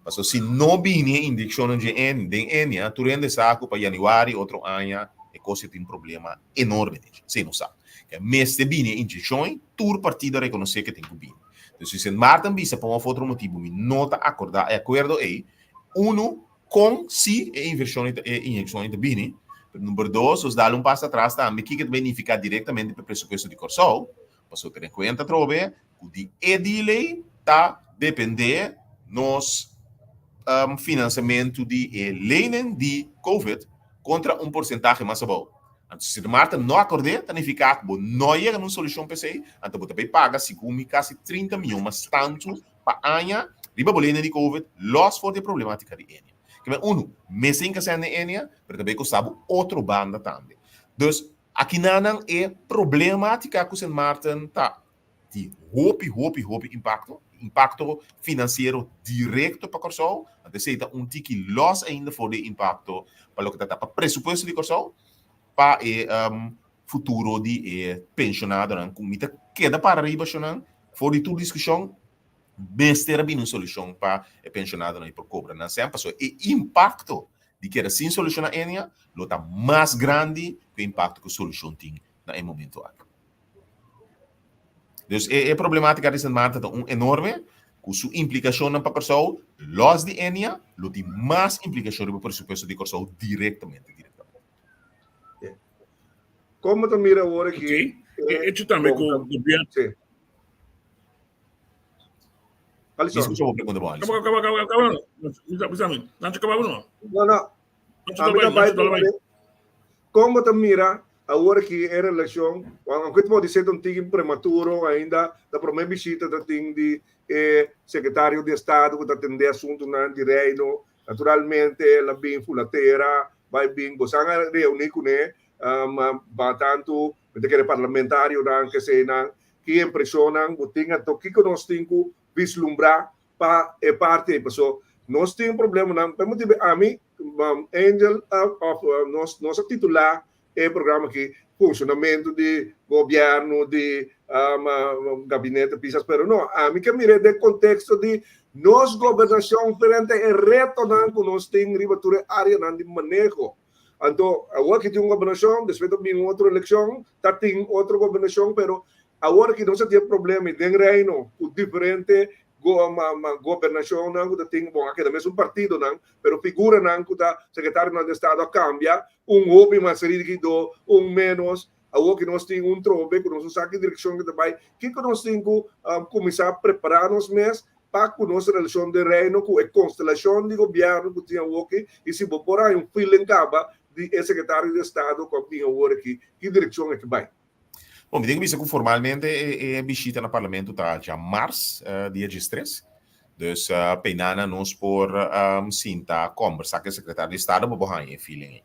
Pasobra si no bini e inyekshonnan dje en den Enia, tur hende sa ku pa yanüari otro aña e kos e tin problema enorme den dje. Esei nos sa. Ke mester bini e inyekshon ei, tur partido a rekonosé ke tin ku bini. Entonces si Sint Maarten bisa pa un òf otro motibu mi no ta akordá e akuerdo ei, unu, kon si e invershon ei ta e inyekshon ei ta bini, pero number dos, nos dal un paso atras tambe kiko ta bai nifiká direktamente pa e presupuesto di Kòrsou, Pasobra tene kuenta atrobe ku di e deal ei ta dependé nos finansiamentu di e leinan di Covid kontra un porsentahe mas abou. Anto si Sint Maarten no akord'é ta nifiká ku bo no yega na un solushon pa esei, anto bo ta bai paga segun mi kasi 30 mion mas tantu pa aña riba bo leinan di Covid lòs for di e problematika di Enia. Kimen unu, mester hinka sèn den Enia, pero ta bai kosta bo otro banda tambe. Dus Akinanan e problematica cu Sint Maarten ta di hopi, hopi, hopi impacto, impacto financiero directo pa Corsou, anto esey ta un tiki los ainda for di e impacto pa loke ta ta pa presupuesto di Corsou, pa e. futuro di e penshonadonan ku mi ta keda para riba shonnan for di tur diskushon mester a bini un solushon pa e penshonadonan i por kobra nan sèn pasobra e impakto di keda sin solushoná enia lo ta mas grandi ku e impakto ku solushon tin na e momento aki. Dus e problematica di Sint Maarten ta un enorme, ku su implikashonnan pa Kòrsou, lòs di Enia, lo tin mas implikashon riba presupuesto di Kòrsou direktamente, direktamente. Kon bo ta mira awor aki? Ok, e hecho tambe ku gobierno. Sí. Alison. Disculpa bo pregunta bo, Alison. Kaba, kaba, kaba, kaba. Bisa, bisa mi. Nacho kaba no. No, no. Nacho Ami kaba, ta bai Nacho kaba. Kon bo ta mira awor aki e relashon, aunke bo di ser un tiki prematuro ainda, ta prome bishita ta tin di e sekretario di estado ku ta atende asuntunan di reino, naturalmente el a bin Fulatera, bai bin, bo san a reuni kuné, ba tantu mi ta kere parlamentarionan, keseinan, ki impreshonnan bo tin anto kiko nos tin ku vislumbrá pa e parti ei paso nos tin problemanan pa e motibu ami Angel of nos nos a titula e programa aki funcionamento di gobierno di gabinete pisas pero no ami ke mira den contexto di nos gobernacion frente e retonan ku nos tin riba tur e areanan di maneho anto awor aki tin un gobernacion despues ta bin otro eleccion ta tin otro gobernacion pero Awor aki nos a tin e problema den Reino ku diferente gobernashonnan ku ta tin, bon a keda mesun partidonan, pero figuranan ku ta sekretarionan di estado a kambia, un hopi mas rígido, un ménos. Awor ki nos tin un trobe ku nos no sa ki direkshon ku ta bai, kiko nos tin ku kuminsá prepará nos mes pa ku nos relashon den Reino ku e konstelashon di gobièrnu ku tin awor aki i si bo por haña un feeling kaba di e sekretario di estado ku a bin awor aki, ki direkshon e ke bai. Bon, mi tin ku bisa ku formalmente e bishita na parlamento ta djamars, dia diestres. Dus peinana nos por sinta kombersá ku e sekretario di estado pa bo haña e feeling ei.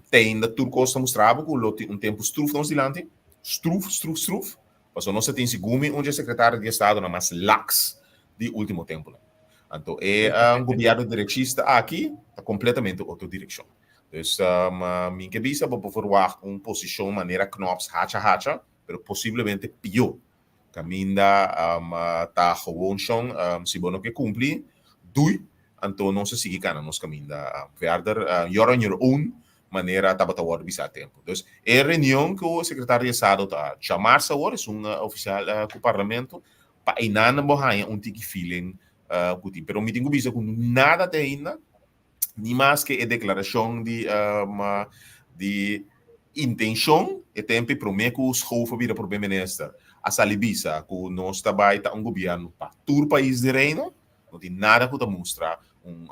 Te ainda tur kos ta mustra bo ku lo tin un tempu struf nos dilanti, struf, struf, struf, pasobra nos ta tin segun mi un dje sekretario di estadonan mas laks di último tempunan. Anto e gobièrnu derechista aki ta kompletamente otro direkshon. Dus mi ke bisa bo por verwagt un posishon manera Knops hacha hacha, pero posiblemente pió. Kaminda ta gewoon shon si bo no ke kumpli, dui, anto nos a sigui kana nos kaminda verder. You're on your own, manera tabata wòrdu bisa tempu. Dus e reunion ku sekretario di estado ta djamarsa awor, esun ofisial ku parlamento, pa einan bo haña un tiki feeling ku tin. Pero mi tin ku bisa ku nada te ainda. Ni maske e deklarashon di di intenshon e tempu promé ku Schoof a bira promé minister a sali bisa ku nos ta bai ta un gobièrnu pa tur pais di Reino, no tin nada ku ta mustra un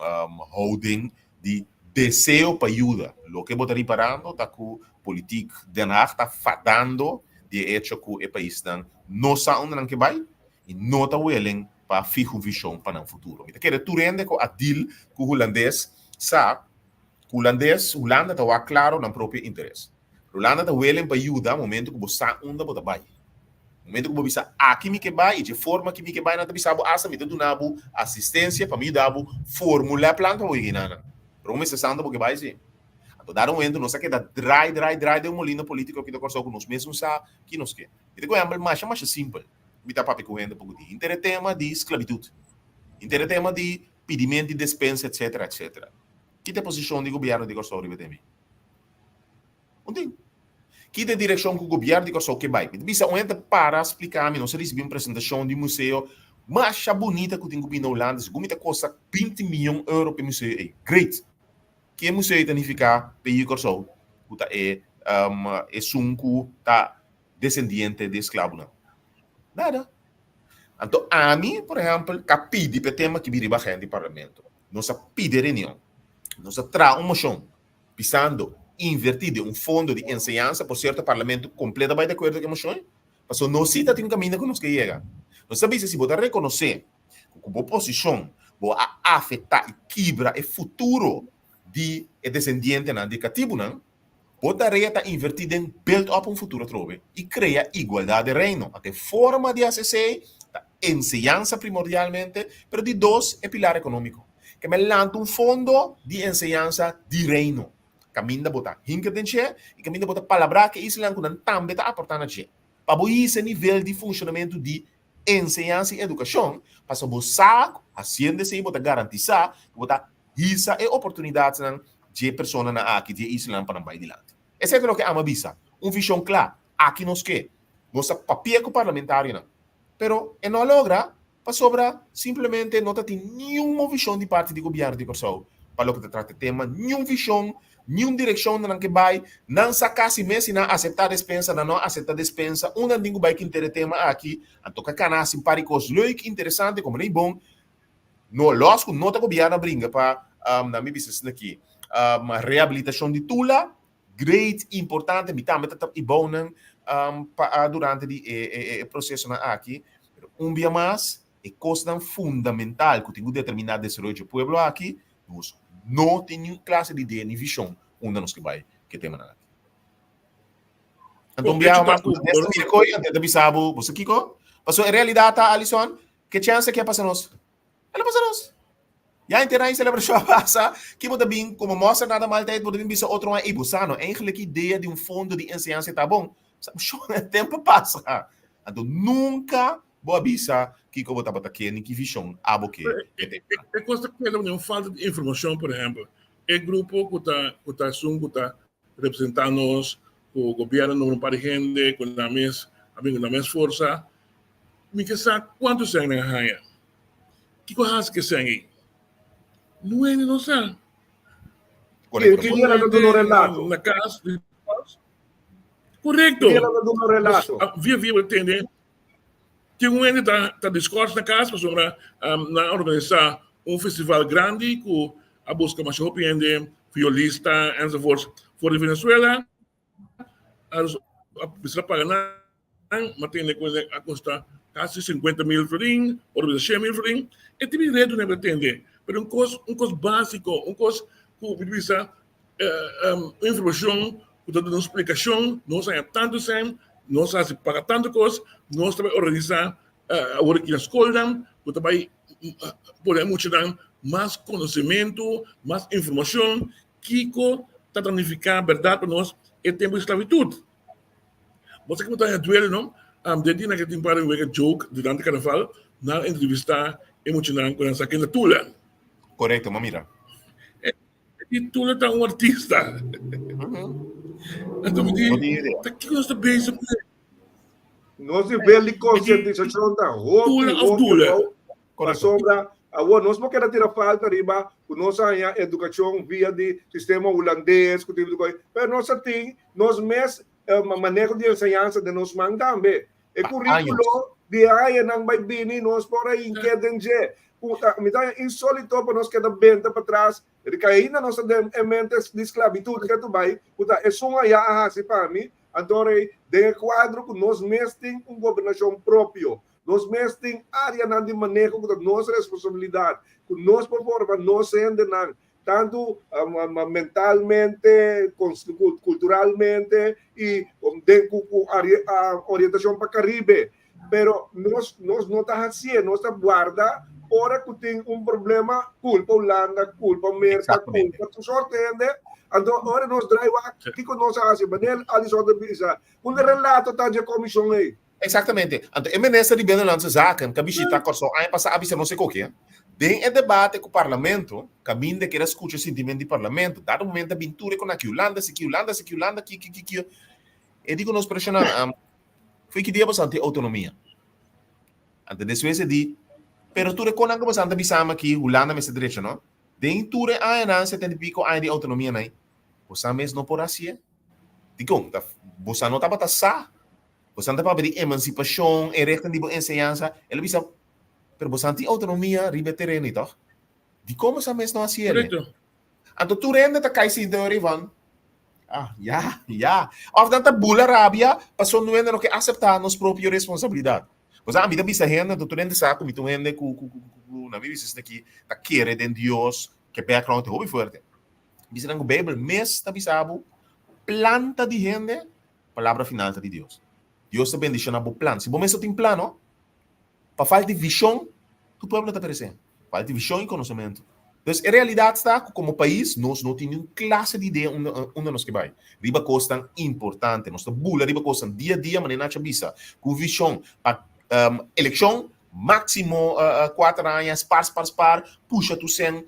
houding di deseo pa yuda. Loke bo ta riparando ta ku politik Den Haag ta fadando di e echo ku e paisnan no sa unda nan ke bai i no ta willing pa fiha un vishon pa nan futuro. Mi ta kere tur hende ku a deal ku hulandes sa ku hulandes, Hulanda ta wak klaro nan propio interes. Hulanda ta welen pa yuda momento ku bo sa unda bo ta bai. Momento ku bo bisa aki mi ke bai i dje forma ki mi ke bai nan ta bisa bo asta mi ta duna bo asistensia pa mi yuda bo formula e plan pa bo yega nan. Pero bo mester sa unda bo ke bai si. Anto dado momento nos a keda drai drai drai den un molino politiko aki na Kòrsou ku nos mes no sa ki nos ke. Mi ta ku ehèmpel masha masha simpel. Mi ta papia ku hende poko di henter e tema di sklabitut, henter e tema di pidiment di despensa etsetera etsetera. Ki ta e posishon di gobièrnu di Kòrsou riba e tema ei? Un tin. Ki ta e direkshon ku gobièrnu di Kòrsou ke bai? Mi ta bisa un hende para splika mi, nos a risibí un presentashon di un museo masha bunita ku tin ku bini na Hulanda, segun mi ta kosta binti mion euro pa e museo ei. Great! Ki e museo ei ta nifiká pa e yu Kòrsou ku ta e esun ku ta desendiente di esklabonan? Nada. Anto ami, por ehèmpel, ka pidi pa e tema ki bira riba agenda di parlamento. Nos a pidi reunion. Nos a traha un moshon bisando invertí den un fondo di enseñansa. Por sierto, parlamento kompleto a bai di akuerdo ku e moshon ei. Pasobra nos sí ta tin un kaminda ku nos ke yega. Nos ta bisa si bo ta rekonosé ku ku bo posishon bo a afektá i kibra e futuro di e desendientenan di e katibunan, Bo tarea ta invertí den build up un futuro atrobe i krea igualdat den Reino. Anto e forma di hasi esei ta enseñansa primordialmente, pero di dos e pilar ekonómiko. Ke men lanta un fondo di enseñansa di Reino. Kaminda bo ta hinka den dje i kaminda bo ta palabrá ku e islanan ku nan tambe ta aportá na dje. Pa bo hisa e nivel di funshonamentu di enseñansa i edukashon, pasobra bo sa ku hasiendo esei bo ta garantisá ku bo ta hisa e oportunidatnan dje personanan aki, dje islanan pa nan bai dilanti. Esei ta loke amo a bisa, un vishon kla, aki nos ke. Nos ta papia ku parlamentarionan, pero e no a logra pasobra simplemente no ta tin niun movishon di parti di gobièrnu di Kòrsou pa loke ta trata e tema, niun vishon, niun direkshon na nan ke bai. Nan sa kasi mes si nan aseptá despensa, nan no aseptá despensa, un nan tin ku bai kinter e tema aki, anto ka kana hasi un par di kos leuk, interesante, komo nei bon. No lòs ku no ta gobièrnu a bringa pa, nan mi bisa asina aki, rehabilitashon di Tula, Great, importante, mi tambe ta tap e bounan pa durante di e procesonan aki. Pero un bia mas, e cosnan fundamental cu tin cu determina desaroyo dje pueblo aki, nos no tin niun clase di idea ni vision unda nos ke bai cu e temanan aki. Anto un biaha mas, bo mira koe, anto e ta bisa bo, bo sa kico? Pasobra e realidad ta, Alison, ke chance aki a pasa nos? El a pasa nos. Ya henter aña celebracion a pasa, ki bo ta bin como mostra nada mal tijd, bo ta bin bisa otro aña, ey bo sa no, eigenlijk idea di un fondo di enseñansa ta bon. Sa bo shon, e tempo a pasa. Anto nunca bo a bisa kico bo tabata ke ni ki vision abo ke e tempo nan. E cos ta keda un falta di informacion, por ehempel, e grupo cu ta cu ta esun cu ta representa nos, cu gobierno nombra un par di hende cu nan mes a bin cu nan mes forsa, Mi ke sa kuantu sèn nan a haña. Kiko a hasi ku e sèn ei? Nuende no sa. Korekto. Ki dia nan ta duna un relato? Na kas di Korekto. Ki dia nan ta duna un relato? Via via bo ta tende tin un hende ta ta diskors na kas pasobra nan a organisá un festival grandi ku a buska masha hopi hende, violista enzovoorts for di Venezuela. A bisa paga nan, ma tene ku a kosta kasi 50 mil florin, ora bisa 100 mil florin, e tin mi reto nan tende, pero un kos, un kos básiko, un kos ku mi bisa un informashon ku ta duna un splikashon, nos haña tantu sèn, nos hasi paga tantu kos, nos ta bai organisá awor aki na skolnan ku ta bai pone e muchanan mas konosementu, mas informashon Kiko ta tanifiká bèrdat pa nos e tempu di sklavitut? Bo sa kiko ta haña duele, no? Den dia nan ke tin par di wega joke durante karnaval, nan a entrevistá e muchanan ku nan sa ken ta Tula. Korekto, m'a mira. E Tula ta un artista. Anto mi di, ta kiko nos ta bezig ku e? Nos nivel di konsientisashon ta hopi, hopi abou. Pasobra awor nos por keda tira falta riba ku nos a haña edukashon via di sistema hulandes ku tipo di kos, pero nos a tin nos mes maneho di enseñansa den nos man tambe. E kuríkulo di e añanan bai bini nos por a hink'é den dje. Mi ta haña insólito pa nos keda benta patras riba ainda nos ta den e mente di sklabitut ke tu bai ku ta esun ayá a hasi pa mi, anto rei den e kuadro ku nos mes tin un gobernashon propio. Nos mes tin áreanan di maneho ku ta nos responsabilidat, ku nos por forma nos hendenan, tantu mentalmente, kulturalmente i den ku orientashon pa Karibe. Pero nos nos no ta hasié, nos ta guarda ora ku tin un problema, kulpa Hulanda, kulpa Merka, kulpa tur sorte hende. Anto ora nos drai wak, kiko nos a hasi? Manera Alison ta bisa, un relato ta dje komishon ei. Exactamente. Anto e minister di Binnenlandse Zaken ka bishita Kòrsou aña pasá a bisa nos e koke. Den e debate ku parlamento, kaminda kier a skucha sentiment di parlamento, dado momento a bin tur e kon aki Hulanda, si ki Hulanda, si ki Hulanda, ki ki ki ki. E di ku nos preshonan, um, fo'i ki dia boso tin outonomia? Anto despues e di, pero tur e konnan ku boso ta bisami aki Hulanda mester drecha, no? Den tur e añanan, setenta i piko aña di outonomia nai, boso mes no por hasié? Dikon? Ta boso no tabata sa Bosan ta papia di emansipashon, e rechten di bo enseñansa. El a bisa, pero bosan tin outonomia riba e tereno ei, tòg? Dikon bosan mes no hasi el? Korekto. Anto tur hende ta kai sinta ora Ivan. Ah, ya, ya. Òf nan ta bula rabia pasobra no hende no ke aseptá nos propio responsabilidat. Bosan, ami ta bisa hende, anto tur hende sa ku mi ta un hende ku, ku, ku, ku, ku, na mi bisa esaki, ta kere den Dios, ke background ta hopi fuerte. Bisa nan ku Beibel mes ta bisa bo, planta di hende Palabra final ta di Dios. Dios ta bendiciona bo plan. Si bo mes no tin plan, no, pa falta di vision, tu pueblo ta perece. Falta di vision y conocemento. Dus e realidat ta ku komo pais nos no tin niun klase di idea unda unda nos ke bai. Riba kosnan importante. Nos ta bula riba kosnan dia a dia manera Nacho a bisa, ku vishon pa elekshon máksimo kuater aña, spar spar spar, pusha tur sèn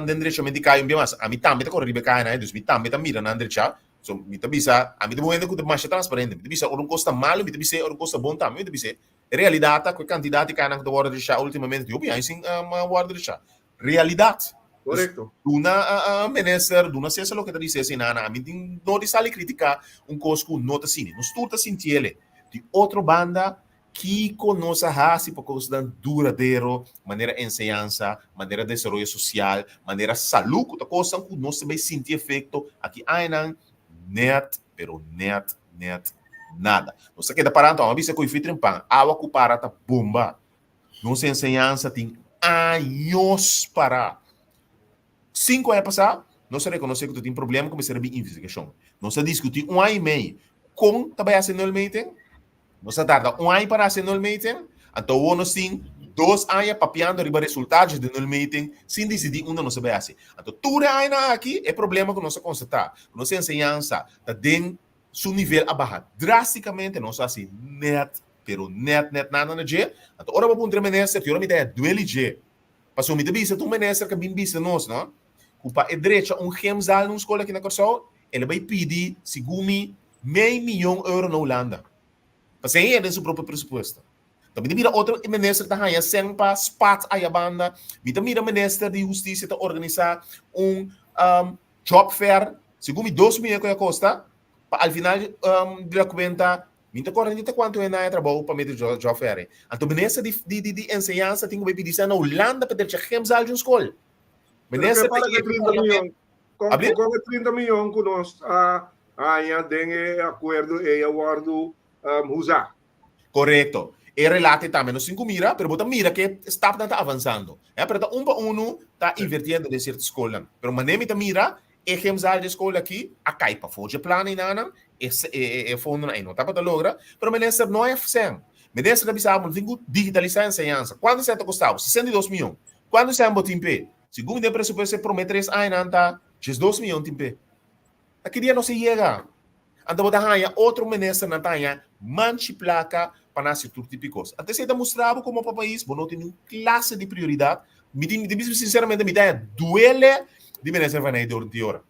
den drechament di kaya un bia mas. Ami tambe ta kore riba e kayanan ei, dus mi tambe ta mira nan drechá. So mi ta bisa, ami ta un hende ku ta masha transparente. Mi ta bisa ora un kos ta malu mi ta bis'é, ora un kos ta bon tambe mi ta bis'é. E realidat ta ku e kantidat di kayanan ku ta wòrdu drechá últimamente tin hopi aña sin wòrdu drechá. Realidat. Korekto. Duna minister, duna Cesar loke ta di Cesar nana. Ami tin no di sali kritika un kos ku no ta sini. Nos tur ta sintiele. Di otro banda, kiko nos a hasi pa kosnan duradero, manera enseñansa, manera desaroyo sosial, manera salú, ku ta kosnan ku nos ta bai sinti efekto aki añanan? Nèt, pero nèt, nèt nada. Nos ta keda pará anto, amo a bisa ku e fitrin pan, awa ku para ta bomba. Nos enseñansa tin años pará. Sinku aña pasá, nos a rekonosé ku ta tin problema ku mester a bin investigashon. Nos a diskutí un aña i mei kon ta bai hasi nulmeting. Nos a tarda un aña para hasi nulmeting, anto awor nos tin dos aña papiando riba resultado di nulmeting sin disidí unda nos a bai hasi. Anto tur e añanan aki e problema ku nos a konstatá, ku nos enseñansa ta den su nivel a baha drástikamente, nos a hasi nèt Pero net net nada na dje. Anto ora bo puntra e minister, ti ora mi ta haya dueli dje. Pasobra mi ta bisa ta un minister ka bin bisa nos, no, ku pa e drecha un gymzaal na un skol aki na Kòrsou, el a bai pidi, segun mi, mei miyon euro na Hulanda. Pasobra e haya den su propio presupuesto. Anto mi ta mira otro minister ta haya sèn pa spat aya banda. Mi ta mira minister di hustisia ta organisá un job fair, segun mi dos miyon ku a kosta, pa al final di la kuenta Mi ta kòrda nita kuantu hende haña trabou pa medio di job fair ei. Anto minister di di di di enseñansa tin ku bai pidi sa na Hulanda pa drecha gymzaal di un skol. Pero Minister ke ta para ke yega 30 miyon? parlamento. Kon Abli? kon e 30 miyon ku nos a haña den e akuerdo ei a wòrdu um, usá? Korekto. E relate tambe nos tin ku mira, pero bo ta mira ke stapnan ta avansando. Eh, pero ta un pa unu ta invirtiendo den sierto skolnan. Pero manera mi ta mira, E gymzaal di e skol aki a kai pafó dje plan einanan, e e fondonan ei no tabata logra, pero minister no a sèn. Minister ta bisa bo no tin ku digitalisá enseñansa. Kuantu sèn ta kosta bo? 62 mion. Kuantu sèn bo tin p'e? Segun den presupuesto e promé tres añanan ta 12 mion tin p'e. Ta ki dia nos a yega? Anto bo ta haña otro ministernan ta haña manchi plaka pa nan hasi tur tipo di kos. Anto esei ta mustra bo komo pa pais bo no tin niun klase di prioridat. Mi tin, mi ta bisa sinseramente mi ta haña duele di minister Van Eyck di ora.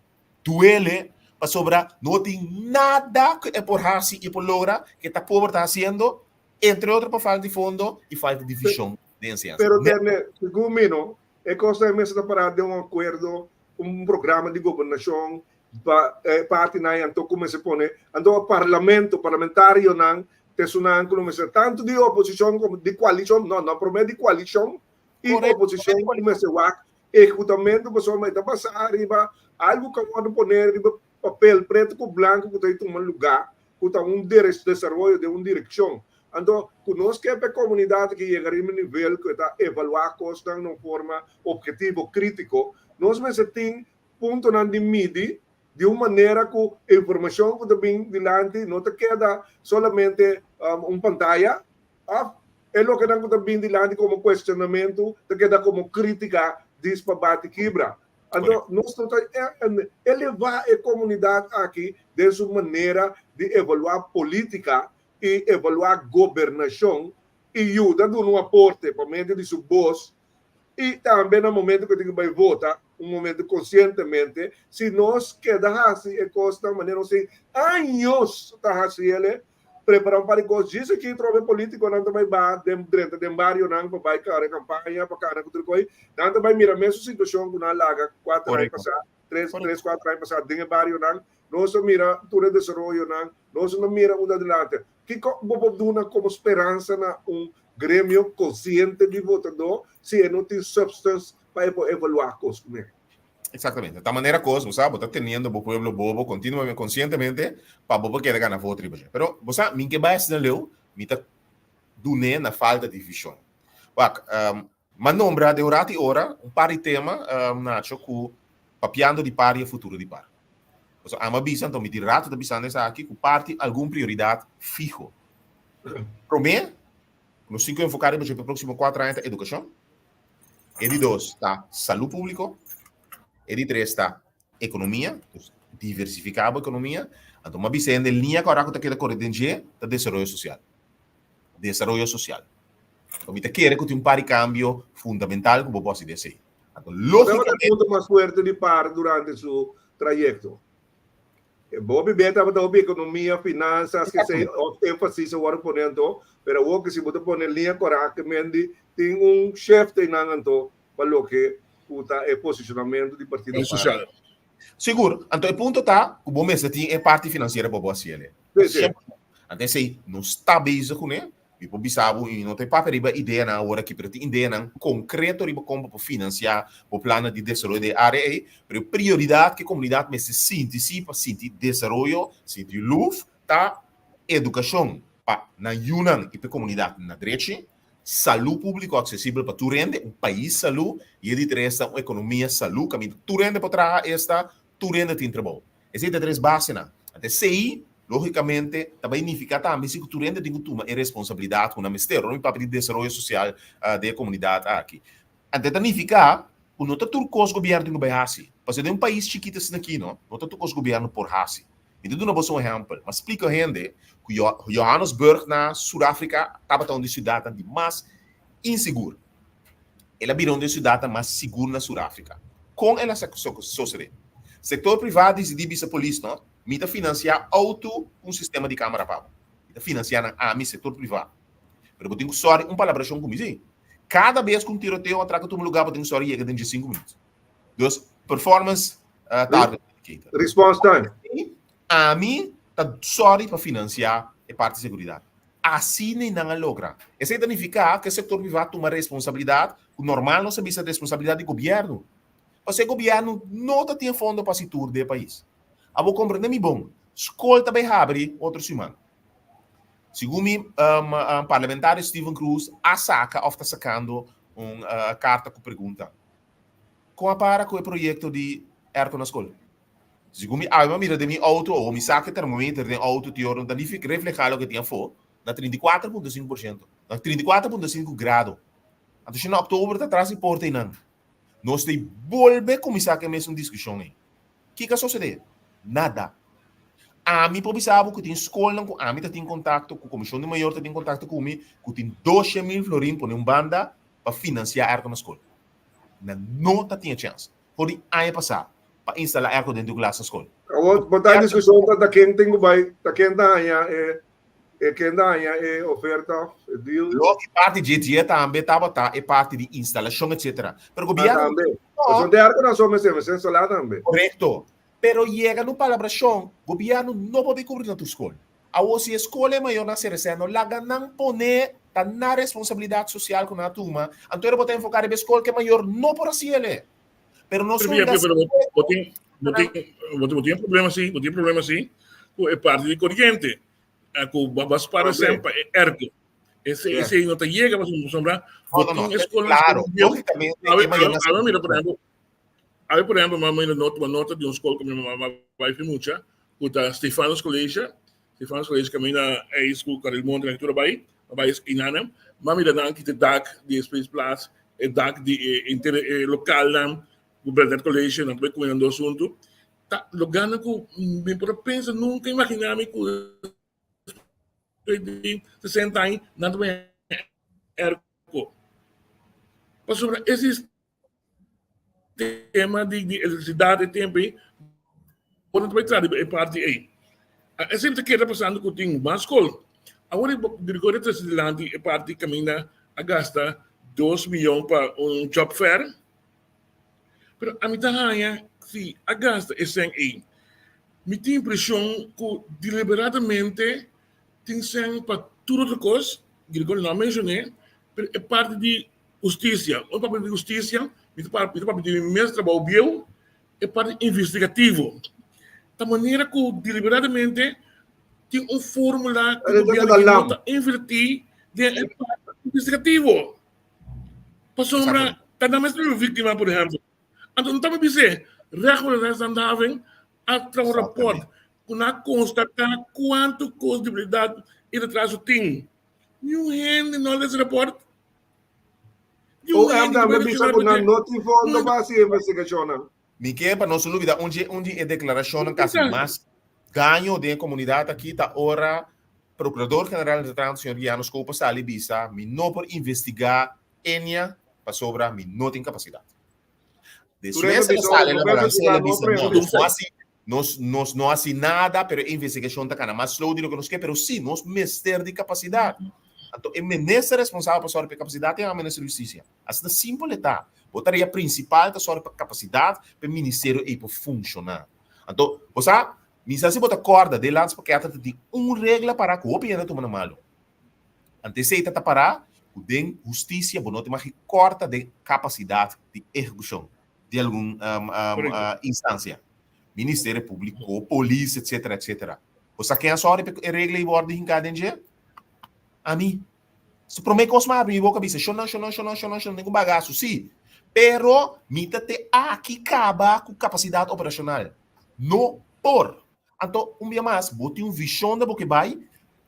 Duele pasobra no tin nada ku e por hasi i por logra ku e ta pober ta hasiendo, entre otro pa falta di fondo i falta di vishon den enseñansa. Pero Terne, segun mi no, e kosnan ei mester ta pará den un akuerdo, un programa di gobernashon pa e partinan ei anto ku mester pone anto parlamento, parlamentarionan ta esunnan ku lo mester tantu di oposishon komo di koalishon, no no promé di koalishon i oposishon ku mester wak ehekutamentu pasobra e ta basá riba algu ku a wòrdu poné riba papel pretu ku blanku ku ta tuma lugá ku ta un desaroyo den un direkshon. Anto ku nos ke pa e komunidat aki yega riba e nivel ku e ta evaluá kosnan na un forma ophetivo, krítiko, nos mester tin puntonan di midi di un manera ku informashon ku ta bin dilanti no ta keda solamente un pantaya òf e lokenan ku ta bin dilanti komo kuestionamentu ta keda komo krítika dis pa bati kibra. Anto nos no ta elevá e komunidat aki den su manera di evaluá polítika i evaluá gobernashon i yuda duna un aporte pa medio di su bos i tambe na momento ku e tin ku bai vota, un momento konsientemente, si nos keda hasi e kosnan manera nos tin años ta hasi el, prepara un par di kos djis aki trobe politikonan ta bai baha den drenta den barionan pa bai kare kampaña pa kana ku tur koi, nan ta bai mira mesun situashon ku nan a laga kuater aña pasá, tres tres kuater aña pasá den e barionan, nos ta mira tur e desaroyonan, nos no mira unda adelante. Kiko bo por duna komo speransa na un gremio konsiente di votadó si e no tin substance pa e por evaluá kos kuné? Exactamente. Ta manera kos, bo sa, bo ta teniendo bo pueblo bobo continuamente, conscientemente, pa bo por keda gana voto riba dje. Pero, bo sa, mi ke bai asina leu, mi ta dun'é na falta di vision. Wak, m'a nombra den un rato i ora un par di tema, Nacho, ku papiando di par i e futuro di par. Pasobra ami a bisa, anto mi tin rato ta bisando esaki, ku par tin algun prioridat fiho. Promé, ku nos tin ku enfoká riba dje pa e próksimo kuater aña ta edukashon. E di dos ta salú públiko. E di tres ta ekonomia, dus diversifiká bo ekonomia. Anto m'a bisa hende liña ku ora ku ta keda kore den dje ta desaroyo sosial. Desaroyo sosial. Anto mi ta kere ku tin un par di kambio fundamental ku bo por hasi den esei. Anto lógikamente. Punto mas fuerte di par durante su trayekto. E hopi bia tabata hopi ekonomia, finansas, ke sei, of énfasis a wòrdu pone anto, pero awor ke si bo ta pone liña kòrá ke men di tin un shift einan anto pa loke ku ta e posishonamentu di Partido Par. Sigur, anto e punto ta ku bo mester tin e parti finansiero pa bo hasi el'e. Sí, sí. Anto esei nos ta bezig kuné, Mi por bisa bo, i no ta e papia riba ideanan awor aki, pero tin ideanan konkreto riba kon bo por finansiá bo plannan di desaroyo den e área ei. Pero e prioridat ku e komunidat mester sinti sí pa sinti desaroyo, sinti luf, ta edukashon pa nan yunan i pa e komunidat na drechi, salú públiko aksesibel pa tur hende, un pais salú, i e di tres ta un ekonomia salú kaminda tur hende por traha, esta tur hende tin trabou. Esei ta tres basenan. Anto esei, lógikamente, ta bai nifiká tambe si ku tur hende tin ku tuma e responsabilidat ku nan mester. Ora mi papia di desaroyo sosial den e komunidat aki. Anto e ta nifiká ku no ta tur kos gobièrnu tin ku bai hasi. Pasobra den un pais chikito asina aki no, no ta tur kos gobièrnu por hasi. Mi ta duna boso un ehèmpel. Mi a splika hende ku Johannesburg na Sudáfrika tabata un di e siudatnan di mas insigur. El a bira un di e siudatnan mas sigur na Sudáfrika. Kon el a sosodé? Sektor privá a disidí bisa polis, no, mi ta finansiá outo ku un sistema di kámara pa bo. Mi ta finansiá nan ami, sektor privá. Pero bo tin ku sòri un palabrashon ku mi, sí. Kada bes ku un tiroteo o atrako tuma lugá, bo tin ku sòri yega den diesinku minüt. Dus, performance target indicator. Response time. Ami ta sòri pa finansiá e parti seguridat. Asina nan a logra. Esei ta nifiká ku e sektor privá tuma responsabilidat ku normal nos a bisa responsabilidat di gobièrnu. Pasobra e gobièrnu no ta tin fondo pa hasi tur den e pais. Abo komprendé mi bon, skol ta bai habri otro siman. Segun mi parlamentario Steven Cruz a saka òf ta sakando un karta ku pregunta. Kon a para ku e proyekto di airco na skol? Segun mi alma mira den mi auto o mi saka e termometer den auto ti ora no ta ni refleha loke tin afó na 34.5%, na 34.5 grado. Anto si na oktober ta tras di porta einan. Nos ta bolbe kuminsá ku e mesun diskushon ei. Kiko a sosodé? Nada. Ami por bisa bo ku tin skolnan ku ami ta tin kontakto, ku komishon di mayor ta tin kontakto ku mi, ku tin 200.000 florin pone un banda pa finansiá airco na skol. Nan no ta tin e chèns. For di aña pasá pa instalá airco den tur klas na skol. Awor, bo ta diskushon ta ta ken tin ku bai, ta ken ta haña e, e ken ta haña e oferta òf e deal. Lo e parti dje dje tambe tabata e parti di instalashon etcetera. Pero Ah, gobièrnu tambe. no. Pasobra den airco nan so mester, mester instalá tambe. Korekto. Pero yega na un palabrashon, gobièrnu no por bin kubri na tur skol. Awor si e skol e mayornan a sere no laga nan pone ta nan responsabilidat sosial ku nan a tuma, anto ora bo ta enfoká riba e skol ku e mayor no por hasi el'e. Pero nos Pero, pero, pero, bo tin, bo tin, bo tin, bo tin problema sí, bo tin problema sí, ku e parti di koriente, ku ba spara sem pa e airco. Ese, yeah. ese no ta llega, pasobra, bo tin e skol Claro, lógicamente, e mayornan A mira, por ejemplo, a por ejemplo, mama mira nota, nota di un skol ku mi mama bai fi mucha, ku ta Stefanus College, Stefanus College camina eis ku Karel Monte na tura bai, bai inana, ma mira nan kita dak di Space Plus, e dak di e inter e local nan, ku Bernard College, nan bai kuminando asunto. Ta lugana ku mi por pensa nunca imagina mi ku di 60 aña nan ta bai airco. Pasobra e sistema di, di elektrisidat e tempo ei, bo no ta bai traha riba e parti ei. Esei ta keda pasando ku tin mas skol. Awor e Gregorio a trese dilanti e parti kaminda a gasta dos miyon pa un job fair. Pero ami ta haña si a gasta e sèn ei, mi tin impreshon ku deliberadamente tin sèn pa tur otro kos, Gregorio no a menshoné, pero e parti di hustisia. Ora mi papia di hustisia, mi ta papia di mi mes trabou bieu, e parti investigativo. Ta manera ku deliberadamente tin un fórmula ku gobièrnu ki no ta invertí den e parti investigativo. Pasobra ta nan mes ta víktima, por ehèmpel. Anto no ta bis'é, Recht voor de Rechtshandhaving a traha un rapòrt ku nan a konstatá kuantu kos di bèrdat i retraso tin. Niun hende no a lesa e rapòrt. OM tambe bisa ku nan no tin fondo pa hasi investigashonnan. Mi ke pa nos lubida un dje un di e deklarashonnan kasi mas daño den e komunidat aki ta ora Prokurador General entrante señor Guiano Scopa sali bisa mi no por investigá Enia pasobra mi no tin kapasidat. Despues el a sali na balanse el a bisa no, nos no hasi nos nos no hasi nada pero e investigashon ta kana mas slow di loke nos ke pero si nos mester di kapasidat. Anto e minister responsabel pa sòru pa e kapasidat e minister di hustisia. Asina simpel e ta. Bo tarea prinsipal ta sòru pa kapasidat pa e ministerio ei por funshoná. Anto, bo sa, mi sa si bo ta kòrda den landspakket ta tin un regla pará ku hopi hende a tuma na malu. Anto esei ta ta pará ku den hustisia bo no tin mag kòrta den kapasidat di ehekushon di algun instansia. Ministerio Públiko, polis, etsetera, etsetera. Bo sa ken a sòru pa e regla ei wòrdu hinká den dje? Ami. Su promé kos mi a abri mi boka bisa, Shonnan, shonnan, shonnan, shonnan, shonnan, tin ku bagasu, sí. Pero mi ta te aki kaba ku kapasidat operashonal. No por. Anto, un bia mas, bo tin un vishon da bo ke bai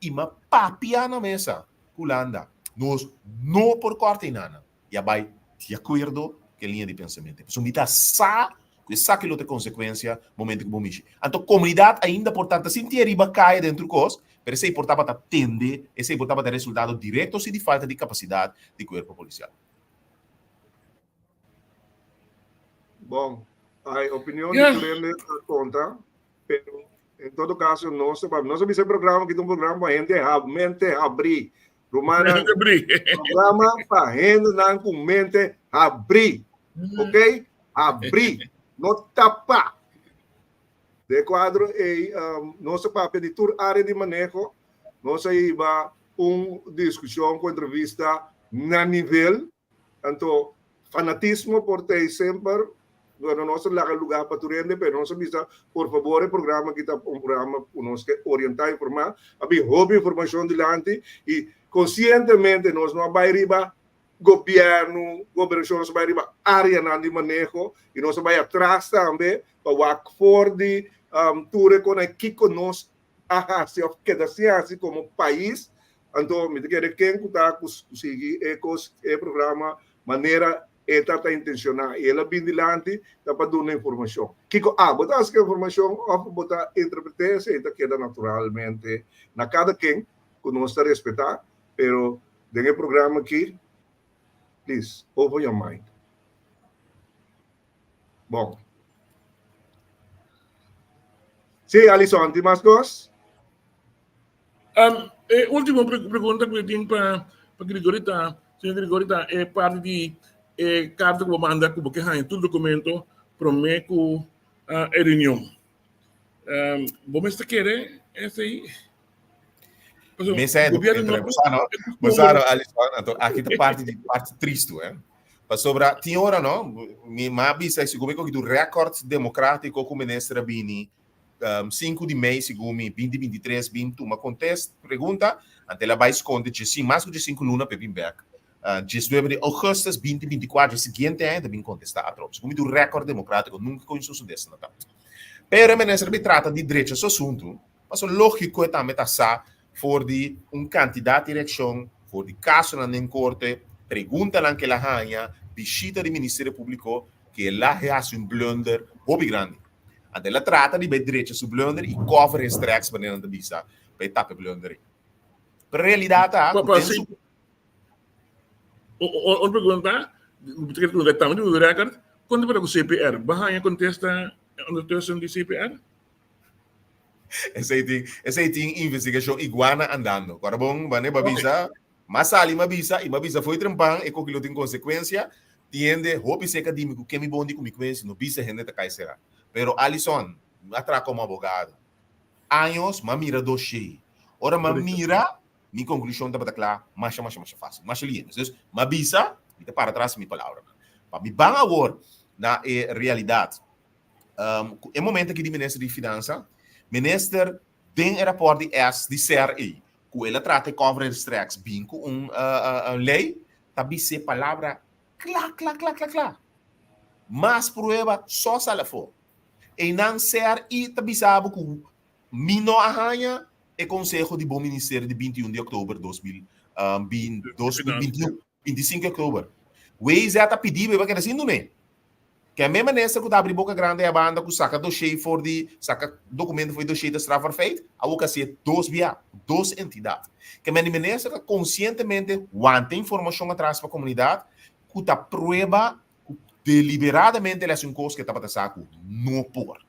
i mi a papia na mesa ku Hulanda. Nos no por kòrta einanan. I a bai di akuerdo ku e liña di pensamentu. Pasobra mi ta sa ku esaki lo ta e konsekuensia momento ku bo mishi. Anto komunidat ainda por ta ta sinti e riba kaya den tur kos, pero esei por tabata tende, esei por tabata resultado direkto si di falta di kapasidat di kuerpo polisial. Bon, ai opinion di tur hende ta konta, pero en todo kaso nos ta nos a bisa e programa aki ta un programa pa hende mente habrí. Rumannan, programa pa hendenan ku mente habrí. Ok? Habrí, no tapá. Den e kuadro ei, nos a papia di tur área di maneho. Nos a hiba un diskushon ku entrevista na nivel. Anto, fanatismo por ta ei semper. Bueno, nos a laga lugá pa tur hende, pero nos a bisa, por fabor, e programa aki ta un programa ku nos ke orientá, informá. A bin hopi informashon dilanti i konsientemente nos no a bai riba gobièrnu, gobernashon, nos a bai riba áreanan di maneho i nos a bai atras tambe pa wak for di tur e kona kiko nos a hasi òf keda sin hasi komo pais. Anto mi ta kere ken ku ta ku sigui e kos, e programa manera E ta ta intencioná i el a bin dilanti ta pa duna informacion. Kico abo ta haci cu e informacion of bo ta interpreté esey ta keda naturalmente na cada ken cu nos ta respetá, pero den e programa aki, please, open your mind. Bon. Sí, Alison, tin mas cos? Um, e último pregunta ku mi tin pa pa Grigori ta, señor Grigori ta e parti di e karta ku bo manda ku bo ke haña tur dokumento promé ku uh, e reunion. Um, bo mester kere esei? Mesa é Gobierno no Bosano, Bosano, Alison, anto aki ta parti di parti tristu, eh. Pasobra tin ora no, mi ma bisa sigur mi koki tu record demokratiko ku minister a bini 5 di mei segun mi 2023 bin tuma contest pregunta ante la bai sconde dje mas ku dje 5 luna pe bin bek 19 di augustus 2024 dje siguiente aña ta bin contesta atrobe segun mi tu record democratico nunca con sucede esna tanto pero e minister bi trata di drecha su asunto paso logico e tambe ta sa for di un cantidad di reaccion for di casonan den corte preguntanan ke la haña bishita di ministerio publico ke la haci un blunder hopi grandi. Anto el a trata di bai drecha su blunder i cover his tracks, manera nan ta bisa, pa e tapa e blunder ei. Pero realidat ta ku den su. Otro pregunta, mi ta kere pregunta tambe di Will Record, kon ta para ku CPR? Bo a haña kontesta ondertussen di CPR? Esei tin, esei tin investigashon iguana andando. Kòrda bon, wanneer bo a bisa, M'a sali m'a bisa i m'a bisa fo'i trempan e koki lo tin konsekuensia. Tin hende hopi seka di mi ku ke mi bon di ku mi kwensi no bisa hende ta kai sera. Pero Alison, mi a traha komo abogado años, m'a mira doshé. Ora m'a mira, mi konklushon tabata kla masha masha masha fásil, masha lihe. Dus m'a bisa, mi ta para tras di mi palabranan. Pa mi ban awor na e realidat ku e momento aki di minister di Finansa, minister den e rapòrt di S di CRE, ku el a trata e cover his tracks bin ku un lei ta bis'é palabra kla kla kla kla kla. Mas prueba so sali afó. Einan CRI ta bisa bo ku mi no a haña e konseho di bo ministerio di 21 di òktober 2021, 25 di òktober. WZ a pidi bo e bo a keda sin dun'é. Ke me minister ku ta abri boka grande a banda ku saka dossier for di saka documento for di dossier ta strafbaar feit, awor ka hasié dos bia, dos entidat. Ke men di minister ta konsientemente wanta informashon atras pa komunidat ku ta prueba ku deliberadamente el a hasi un kos ku e tabata sa ku no por.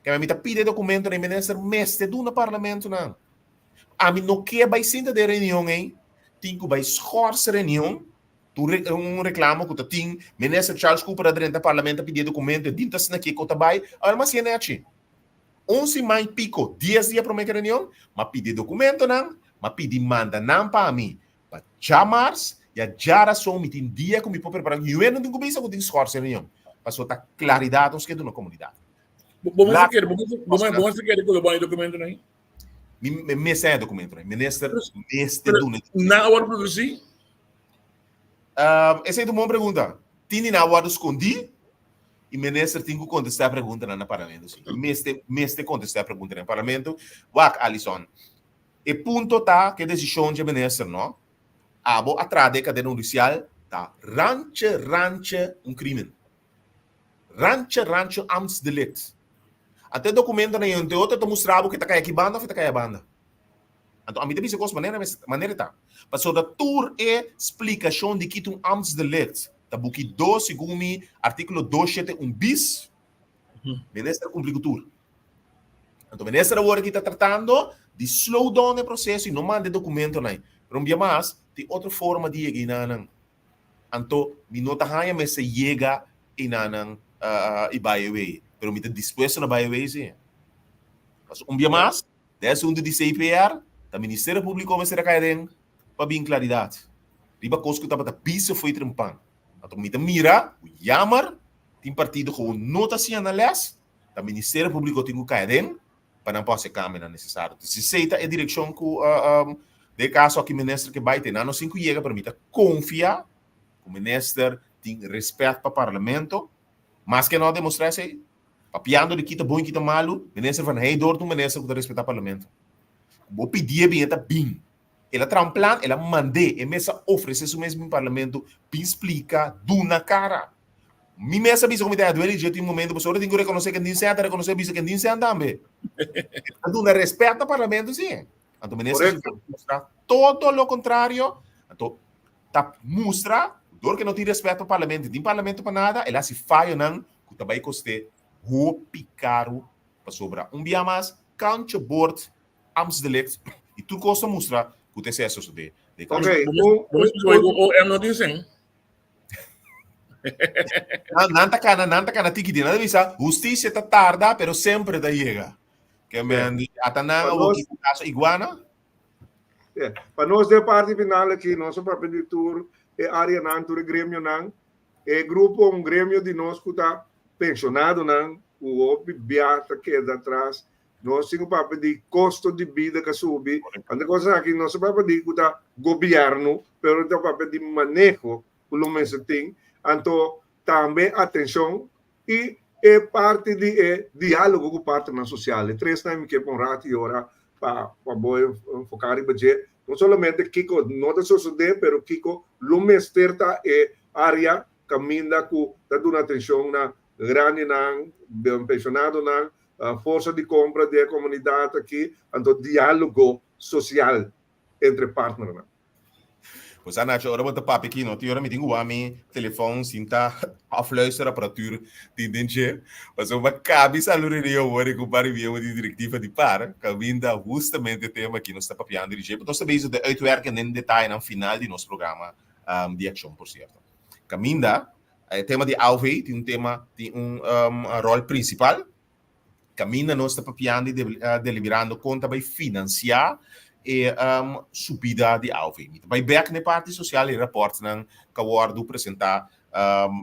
Ke men mi ta pidi e documento na e minister mester duna parlamentonan. Ami no ke bai sinta den reunion ei, tin ku bai schors reunion. Tur un reclamo cu ta tin Minister Charles Cooper a drenta parlamento a pidi e documento e din ta asina kico ta bay. Awor mas hende haci. Un siman y pico, dies dia prome cu e reunion, m'a pidi e documentonan, m'a pidi manda nan pa mi pa djamars y a djarason mi tin dia cu mi por prepara. Yue no tin cu bisa cu tin schors e reunion, pasobra ta claridad nos ke duna comunidad. Bo mester kere, bo mester kere cu lo bay e documentonan ahi? Mi mester e documentonan. Minister mester duna e documentonan. Nan a worde produci? Esei ta un bon pregunta. Tin di nan a wòrdu skondí i minister tin ku kontestá e preguntanan na parlamento. Sí. Mester, mester kontestá e preguntanan na parlamento. Wak, Alison, e punto ta ku e desishon dje minister, no? Abo a traha den e kadena hudisial ta ranche ranche un krimen. Ranche ranche ambtsdelict. Anto e dokumentonan ei entre otro ta mustra bo ku e ta kai aki banda òf e ta kai abanda. Anto ami ta bisa kos manera manera ta. Pasobra tur e splikashon di kita un ambtsdelict ta buki dos segun mi artíkulo dos shete un bis, minister a kumpli ku tur. Anto minister awor aki ta tratando di slow down e proseso i no manda e dokumentonan ei. Pero un bia mas tin otro forma di yega einanan. Anto mi no ta haña mester yega einanan i bai away. Pero mi ta dispuesto na bai away si. Pasobra un bia mas Den asuntu di CPR, ta Ministerio Públiko mester a kai den pa bin klaridat riba kos ku tabata bisa fo'i trempan. Anto mi ta mira ku yammer tin partido ku no ta siña nan lès, ta Ministerio Públiko tin ku kai den pa nan por hasi e kambionan nesesario. Si esei ta e direkshon ku den e kaso aki minister ke bai te, nan no sin ku yega, pero mi ta konfia ku minister tin rèspèt pa parlamento, maske no a demostrá esei. Papiando di kita bon i kita malu, Minister Van Heydoorn ta un minister ku ta respetá parlamento. Ku bo pidié bin, e ta bin. El a traha un plan, el a mand'é, e mes a ofresé su mes bin parlamento, bin splika, duna kara. Mi mes a bisa ku mi ta duele dje tin un momento, pasobra tin ku rekonosé ken tin sèn, ta rekonosé bisa ken tin sèn tambe. E ta duna rèspèt na parlamento si. Anto minister si ta mustra todo lo kontrario, anto ta mustra dor ke no tin rèspèt pa parlamento, tin parlamento pa nada, el a hasi fayonan ku ta bai kost'é hopi karu pasobra un bia mas kantje bord ambtsdelict i tur kos ta mustra ku ta esei a sosodé den kaso. OM no tin sen. Nan ta kana, nan ta kana tiki tiki. Nan ta bisa hustisia ta tarda pero semper ta yega. Ke men di ata nan awor ki kaso iguana. Pa nos den parti final aki nos a papia di tur e areanan, tur e gremionan. E grupo, un gremio di nos ku ta penshonadonan ku hopi bia ta keda atras. Nos tin ku papia di kosto di bida ku a subi. Anto kosnan aki nos ta papia di ku ta gobièrnu, pero ta papia di maneho ku lo mester tin. Anto tambe atenshon i e parti di e diálogo ku partnernan sosial. E tresnan mi ke pa un ratu i ora pa pa bo enfoká riba dje. No solamente kiko no ta sosodé, pero kiko lo mester ta e área kaminda ku ta duna atenshon na grandinan, penshonadonan, forsa di kompra di e komunidat aki, anto diálogo sosial entre partnernan. Pues a Nacho, ora bo ta papia aki no tin ora mi tin ku wak mi telefon sin ta afluister apparatuur tin den dje. Pasobra bo kabi salu reunion wor ku un par di miembro di directiva di par kaminda hustamente e tema aki nos ta papiando di dje. Pero nos ta bezig den uitwerken den detayenan final di nos programa di akshon por sierto. Kaminda e tema di AOV tin un tema tin un ròl prinsipal. Kaminda nos ta papiando i deliberando kon ta bai finansiá e subida di AOV. Mi ta bai bèk na e parti sosial e rapòrtnan ku a wòrdu presentá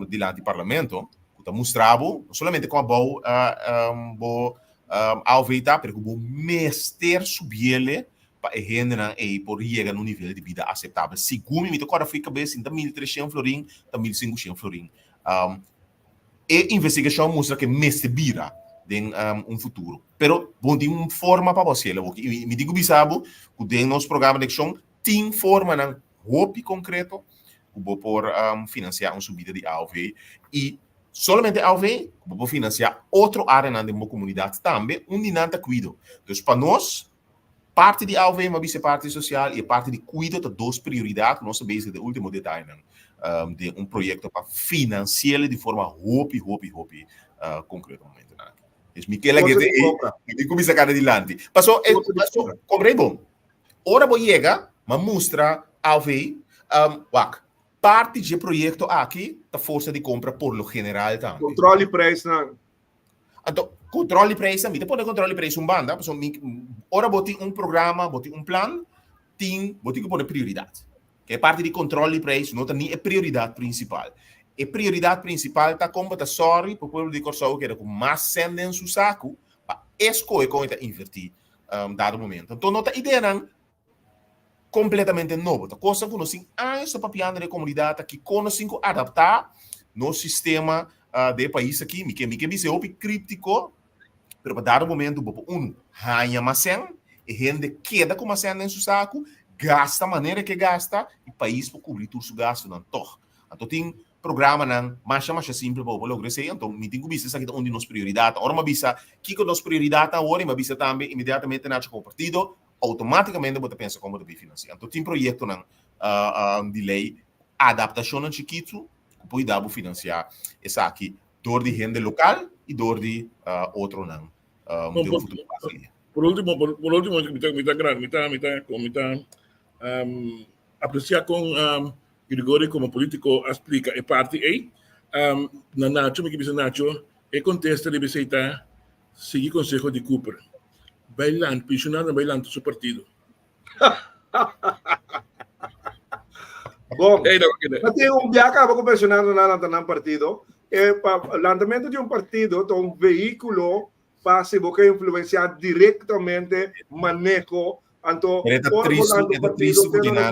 dilanti parlamento ku ta mustra bo no solamente kon abou bo AOV ta pero ku bo mester subiele pa e hendenan ei por yega na un nivel di bida aseptabel. Segun mi, mi ta kòrda fo'i kabes si ta 1300 florin ta 1500 florin. E investigashon mustra ke mester bira den un futuro. Pero bo tin un forma pa bo hasiel awor. I mi tin ku bisa bo ku den nos programa di akshon tin formanan hopi konkreto ku bo por finansiá un subida di AOV i. Solamente AOV, ku bo por finansiá otro áreanan den bo komunidat tambe, un di nan ta kuido. Dus pa nos, parti di AOV, mi a bisa e parti sosial i e parti di kuido ta dos prioridat ku nos ta bezig den último detayenan den un proyekto pa finansi'el di forma hopi, hopi, hopi konkreto momentunan aki. Dus mi ke lag'é te ei, mi tin kuminsá kada dilanti. Paso, paso, komprei bon, ora bo yega, mi a mustra AOV, wak, Parti dje proyekto aki ta forsa di kompra por lo general tambe. Kontrol di preisnan. Anto, kontrol di preisnan, mi ta pone kontrol di preis un banda, pasobra mi, ora bo tin un programa, bo tin un plan, tin, bo tin ku pone prioridat. E parti di kontrol di preis no ta ni e prioridat prinsipal. E prioridat prinsipal ta kon bo ta sòri pa pueblo di Kòrsou keda ku mas sèn den su saku pa e skohe kon e ta invertí dado momento. Anto no ta ideanan kompletamente nobo. Ta kosnan ku nos tin años ta papiando den e komunidat aki, kon nos tin ku adaptá nos sistema den e pais aki. Mi ke mi ke bisa e hopi kríptiko, pero pa dado momento bo por unu haña mas sèn, e hende keda ku mas sèn den su saku, gasta manera ke gasta i pais por kubri tur su gastunan tòg. Anto tin programanan masha masha simpel pa bo por logra esei. Anto mi tin ku bisa esaki ta un di nos prioridatnan. Ora mi a bisa kiko nos prioridatnan awor i mi a bisa tambe inmediatamente Nacho komo partido, Automáticamente bo ta pensa kon bo ta bin finansia. Anto tin proyektonan di lei, adaptashonnan chikitu ku por yuda bo finansiá esaki dor di hende lokal i dor di otronan den un futuro mas lihé. Por último, por último, mi ta mi ta mi ta mi ta mi ta apresiá kon Gregorio komo polítiko a splika e parti ei. Na Nacho mi ke bisa Nacho e kontesta riba esei ta Sigui konseho di Cooper. Bai lanta, pensionado bai lanta su partido. Bon, hey, no, no tin un bia kaba ku pensionado na lanta nan partido. E pa lantamento di un partido ta un vehículo pa si bo ke influenciar directamente maneho anto ora bo lanta un partido te na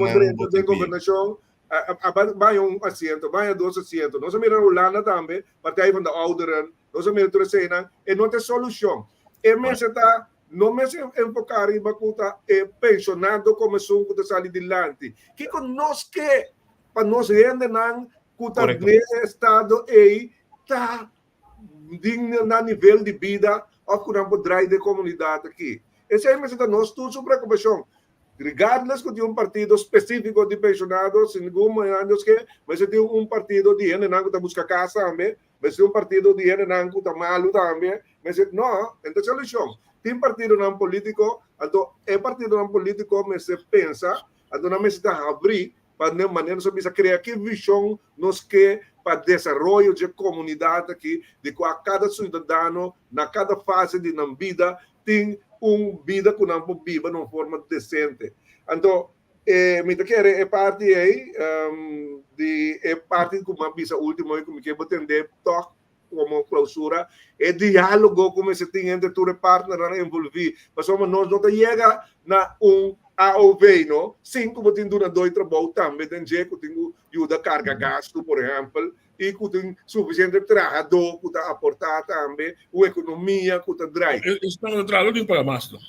den gobernacion a un asiento, vaya dos asiento. Nos a mira Hulanda tambe, Partij van de Ouderen, Nos a mira tur eseinan, e no ta e solucion. E mester ta, no mester enfoca riba cu ta e pensionado como esun cu ta sali dilanti. Kico nos ke pa nos hendenan cu ta den e estado ei ta den nan nivel di bida of cu nan por draai den comunidad aki? Esei mester ta nos tur su preocupacion. Regardless cu tin un partido specifico di pensionado, sin ningun manera nos ke, mester tin un partido di hendenan cu ta busca cas tambe, Mester un partido di hendenan ku ta malu tambe. Mester, no, e ta solushon. Tin partidonan polítiko, anto e partidonan polítiko mester pensa, anto nan mester ta habrí pa den manera nos a bisa krea ki vishon nos ke pa desaroyo dje komunidat aki, di kua kada siudadano na kada fase di nan bida tin un bida ku nan por biba na un forma desente. Anto E mi ta kere e parti ei di e parti ku mi a bisa ultimo ei ku mi ke bo tende tòg komo klousura, e diálogo ku mester tin entre tur e partnernan envolví. Pasobra nos no ta yega na un AOV no sin ku bo tin dunadó di trabou tambe den dje ku tin ku yuda karga gastu por ehèmpel i ku tin sufisiente trahadó ku ta aportá tambe, un ekonomia ku ta drai. Esnan ku ta traha lo tin paga mas no.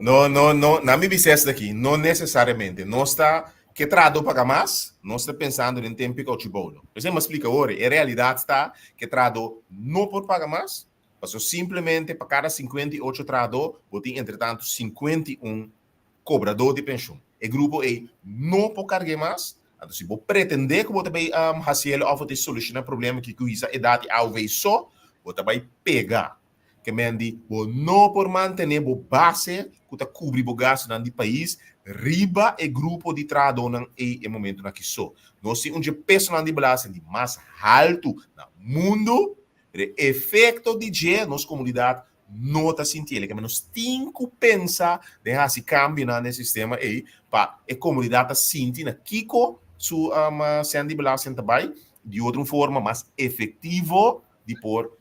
No, no, no, na mi bisa esta aki, no necesariamente. Nos ta ke trahadó paga mas, nos ta pensando den tempo ku Ochiboulo. Esei mi a splika ora, e realidat ta ke trahadó no por paga mas, pasobra simplemente pa kada 58 trahadó bo tin entre tantu 51 kobradó di penshun. E grupo ei no por karg'é mas, anto si bo pretendé ku bo ta bai hasiel òf bo ta solushoná e problema ki ku hisa edat di AOV so, bo ta bai pega. Ke men di, bo no por mantené bo base ku ta kubri bo gastunan di pais riba e grupo di trahadónan ei e momentunan aki so. Nos tin un dje pesonan di belasting di mas haltu na mundu, pero e efekto di dje nos komunidat no ta sinti el. Ke men nos tin ku pensa den hasi kambionan den e sistema ei pa e komunidat ta sinti na kiko su sèn di belasting ta bai di otro forma mas efektivo di por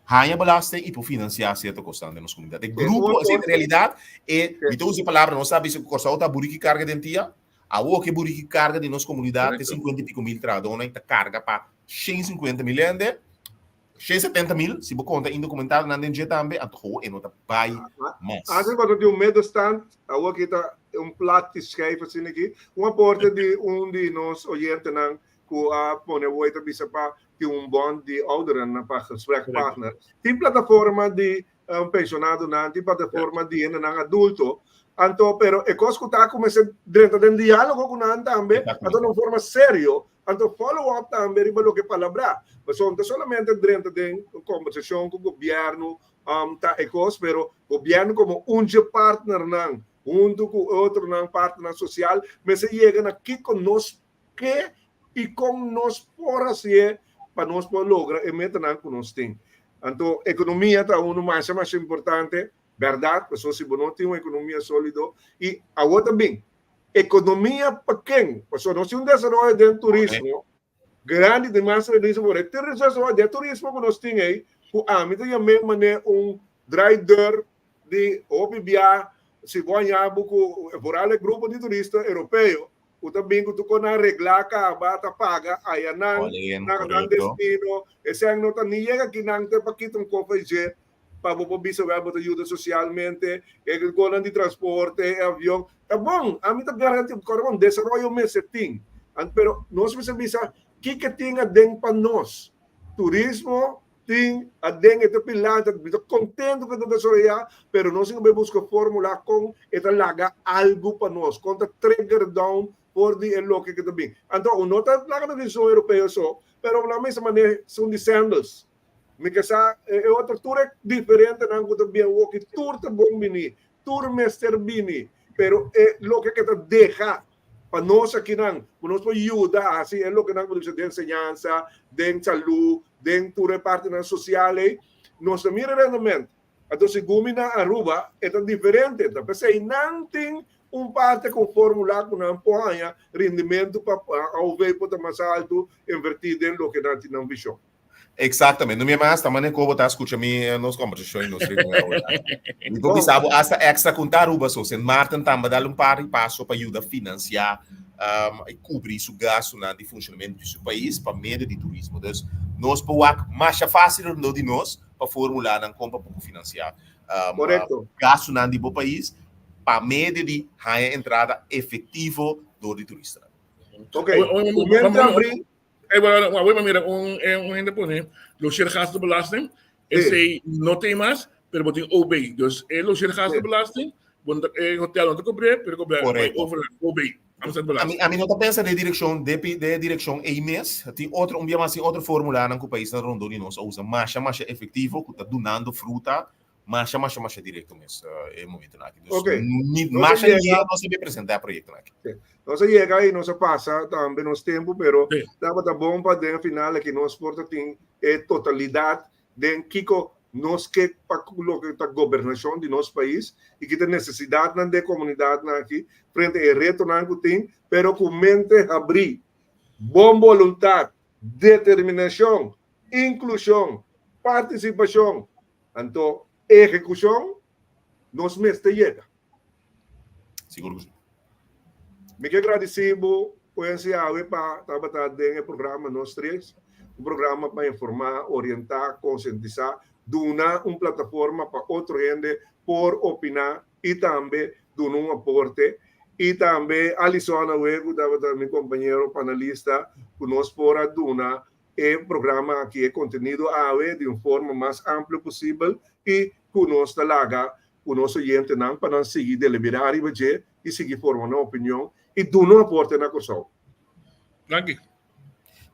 haña belasting i por finansiá sierto kosnan den nos komunidat. E grupo, esei ta realidat, e, mi ta usa e palabra, nos sa bisa ku Kòrsou ta buriki karga den tia, awor ke buriki karga di nos komunidat te 50 i piko mil trahadónan ta karga pa 150 mil hende, 170 mil, si bo konta indokumentadonan den dje tambe, anto ho e no ta bai mas. Antes bo ta di un middenstand, awor aki ta un plat di schijf asina aki, un aporte di un di nos oyentenan. ku a pone awor ta bisa pa tin un bond di ouderen pa gesprekspartner. Tin plataforma di pensionadonan, tin plataforma di hendenan adulto. Anto, pero e kos ku ta ku mester drenta den diálogo ku nan tambe, anto na un forma serio, anto follow up tambe riba loke palabrá. Pasobra no ta solamente drenta den kombersashon ku gobièrnu ta e kos, pero gobièrnu komo un dje partnernan huntu ku otronan partnernan sosial mester yega na kiko nos ke i kon nos por hasié pa nos por logra e metanan ku nos tin. Anto ekonomia ta unu masha masha importante, bèrdat, pasobra si bo no tin un ekonomia sólido i awor ta bin ekonomia pa ken? Pasobra nos tin un desaroyo den turismo grandi den mas turismo por e desaroyo den turismo ku nos tin ei ku ami ta yam'é manera un draaideur di hopi bia si bo haña bo ku vooral e grupo di turista europeo ku ta bin ku tur kon a reglá kaba ta paga aya nan nan nan destino esei no ta ni yega aki nan te pa kita un kofa dje pa bo por bisa wèl bo ta yuda sosialmente e konan di transporte e avion ta bon ami ta garanti kòrda bon desaroyo mester tin pero nos mester bisa kiko tin aden pa nos turismo Tin aden e ta pilanta, mi ta contento cu e ta desaroya, pero nos tin cu bay busca formula con e ta laga algo pa nos, con ta trigger down for di e loke cu ta bin. Anto, no ta laga nos di europeo so, pero na mesa manera son di sandals. Mi ke sa e otro tur e diferentenan cu ta bin awoki, tur ta bon bini, tur mester bini, pero e loke cu ta deha Pa nos akinan, ku nos por yuda hasi e lokenan ku ta bisa den enseñansa, den salú, den tur e partinan sosial ei, nos ta mira rendement. Anto segun mi na Aruba e ta diferente, ta p'esei nan tin un parte ku fórmula ku nan por haña rendimentu pa AOV por ta mas altu, invertí den loke nan tin nan vishon. Exactamente. No mi mas, ta mane ko bo ta escucha mi eh, nos conversación y nos reunión ahora. Mi por bisa bo hasta extra con ta Aruba so. Sint Maarten tamba dal un par di paso pa yuda financia um, y cubri su gastonan di funcionamento di su país pa medio di turismo. Dus nos por wak masha fácil rondó di nos pa formula nan kon pa por financia um, Correcto. gastonan di bo país pa medio di haña entrada efectivo door di turistanan. Ok. Momento abri Hey, bueno, bueno, mira, un, eh, un hende pone logeergastenbelasting. Ese no tem mas, pero bo tin OB. Dus e logeergastenbelasting, bon, e hotel no te cobre, pero cobre over OB. A mi, a mi no ta pensa de dirección, de, de dirección ei mes. Tin otro, un dia mas tin otro formula nan ku paisnan rondó di nos a usa masha, masha efectivo, ku ta dunando fruta Masha, masha, masha directo mes e momento aki. Dus, Ok. ni, Nos a masha yega- ni no se presenta e proyecto aki. Sí. Nos a yega y nos a pasa tambe nos tempo, pero Sí. tabata bon pa den final aki nos por ta tin e totalidad den kiko nos ke pa ku loke ta gobernacion di nos pais y ki ta necesidadnan den comunidadnan aki frente e retonan ku tin, pero ku mente habrí, bon boluntad, determinacion, inclusion, participacion, Anto ehekushon nos mester yega. Sigur ku si. Mi ke gradisí bo Quincy awe pa tabata den e programa Nos Tres, un programa pa informá, orientá, konsientisá, duna un plataforma pa otro hende por opiná i tambe duna un aporte. I tambe Alison awe ku tabata mi kompañero panelista ku nos por a duna e programa aki, e kontenido awe di un forma mas amplio posibel i ku nos ta laga ku nos oyentenan pa nan sigui deliberá riba dje i sigui forma nan opinion i duna un aporte na Kòrsou. Danki.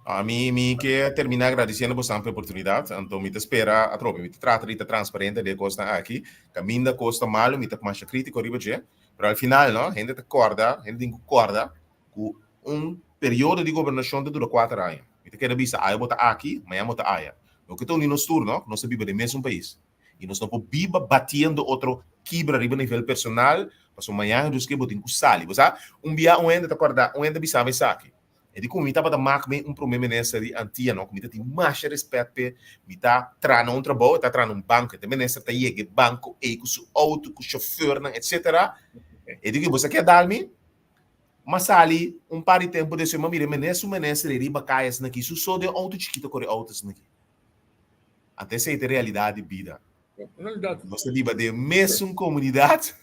Ami mi ke terminá agradisiendo bosan pa e oportunidat. Anto mi ta spera atrobe, mi ta trata di ta transparente den e kosnan aki. Kaminda kos ta malu mi ta masha krítiko riba dje, pero al final no, hende ta kòrda, hende tin ku kòrda ku un periodo di gobernashon ta dura kuater aña. Mi ta kere bisa, awe bo ta aki, mañan bo ta aya. Loke ta uni nos tur, no? Nos ta biba den mesun pais. I nos no por biba batiendo otro kibra riba nivel personal, pasobra mañan Dios ke bo tin ku sali. Bo sa, un bia un hende ta kòrda, un hende a bisa mi esaki. E di ku mi tabata mak mi un prome minister di Antia, no? Ku mi ta tin masha respèt p'e. Mi ta traha na un trabou, e ta traha na un banko. E ta minister ta yega e banko ei ku su outo, ku shofèrnan, etsetera. E di ku bo sa ke a dal mi? M'a sali un par di tempu despues m'a mira e menes su menes rei riba kaya asina aki, su so den outo chikito kore outo asina aki. Anto esei ta e realidat di bida. Nos ta biba den mesun komunidat,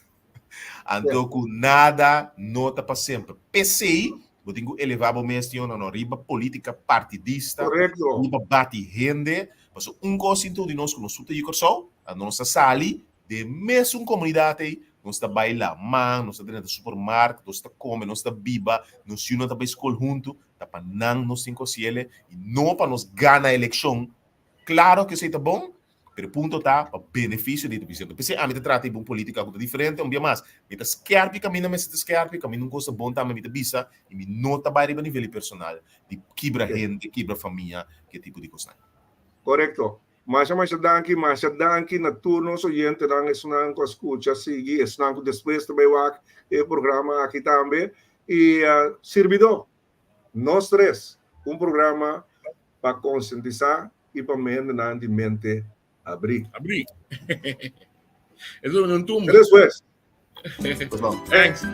anto ku nada no ta pa semper. P'esei. Bo tin ku elevá bo mes tin no riba polítika partidista, Korekto. Riba bati hende. Paso un kos sin tur di nos ku nos ta yu Kòrsou, a nos a sali den mesun komunidat ei, nos ta bai laman, nos ta drenta supermarkt, nos ta kome, nos ta biba, nos yunan ta bai skol huntu, ta pa nan nos tin ku hasiel i no pa nos gana elekshon. Klaro ku esei ta bon, pero e punto ta pa benefisio di e presidente. P'esei ami ta trata di un polítika ku ta diferente. Un bia mas, mi ta skèrpi kaminda mester ta skèrpi, kaminda un kos ta bon tambe mi ta bisa i mi no ta bai riba nivel di personal di kibra hende, kibra famia, ke tipo di kosnan. Korekto. Masha masha danki, masha danki na tur nos oyentenan, esnan ku a skucha, sigui, esnan ku despues ta bai wak e programa aki tambe. I sirbidó, Nos Tres, un programa pa konsientisá i pa mendenan di mente abrí. Abrí. Eso no tumba. Despues. Thanks.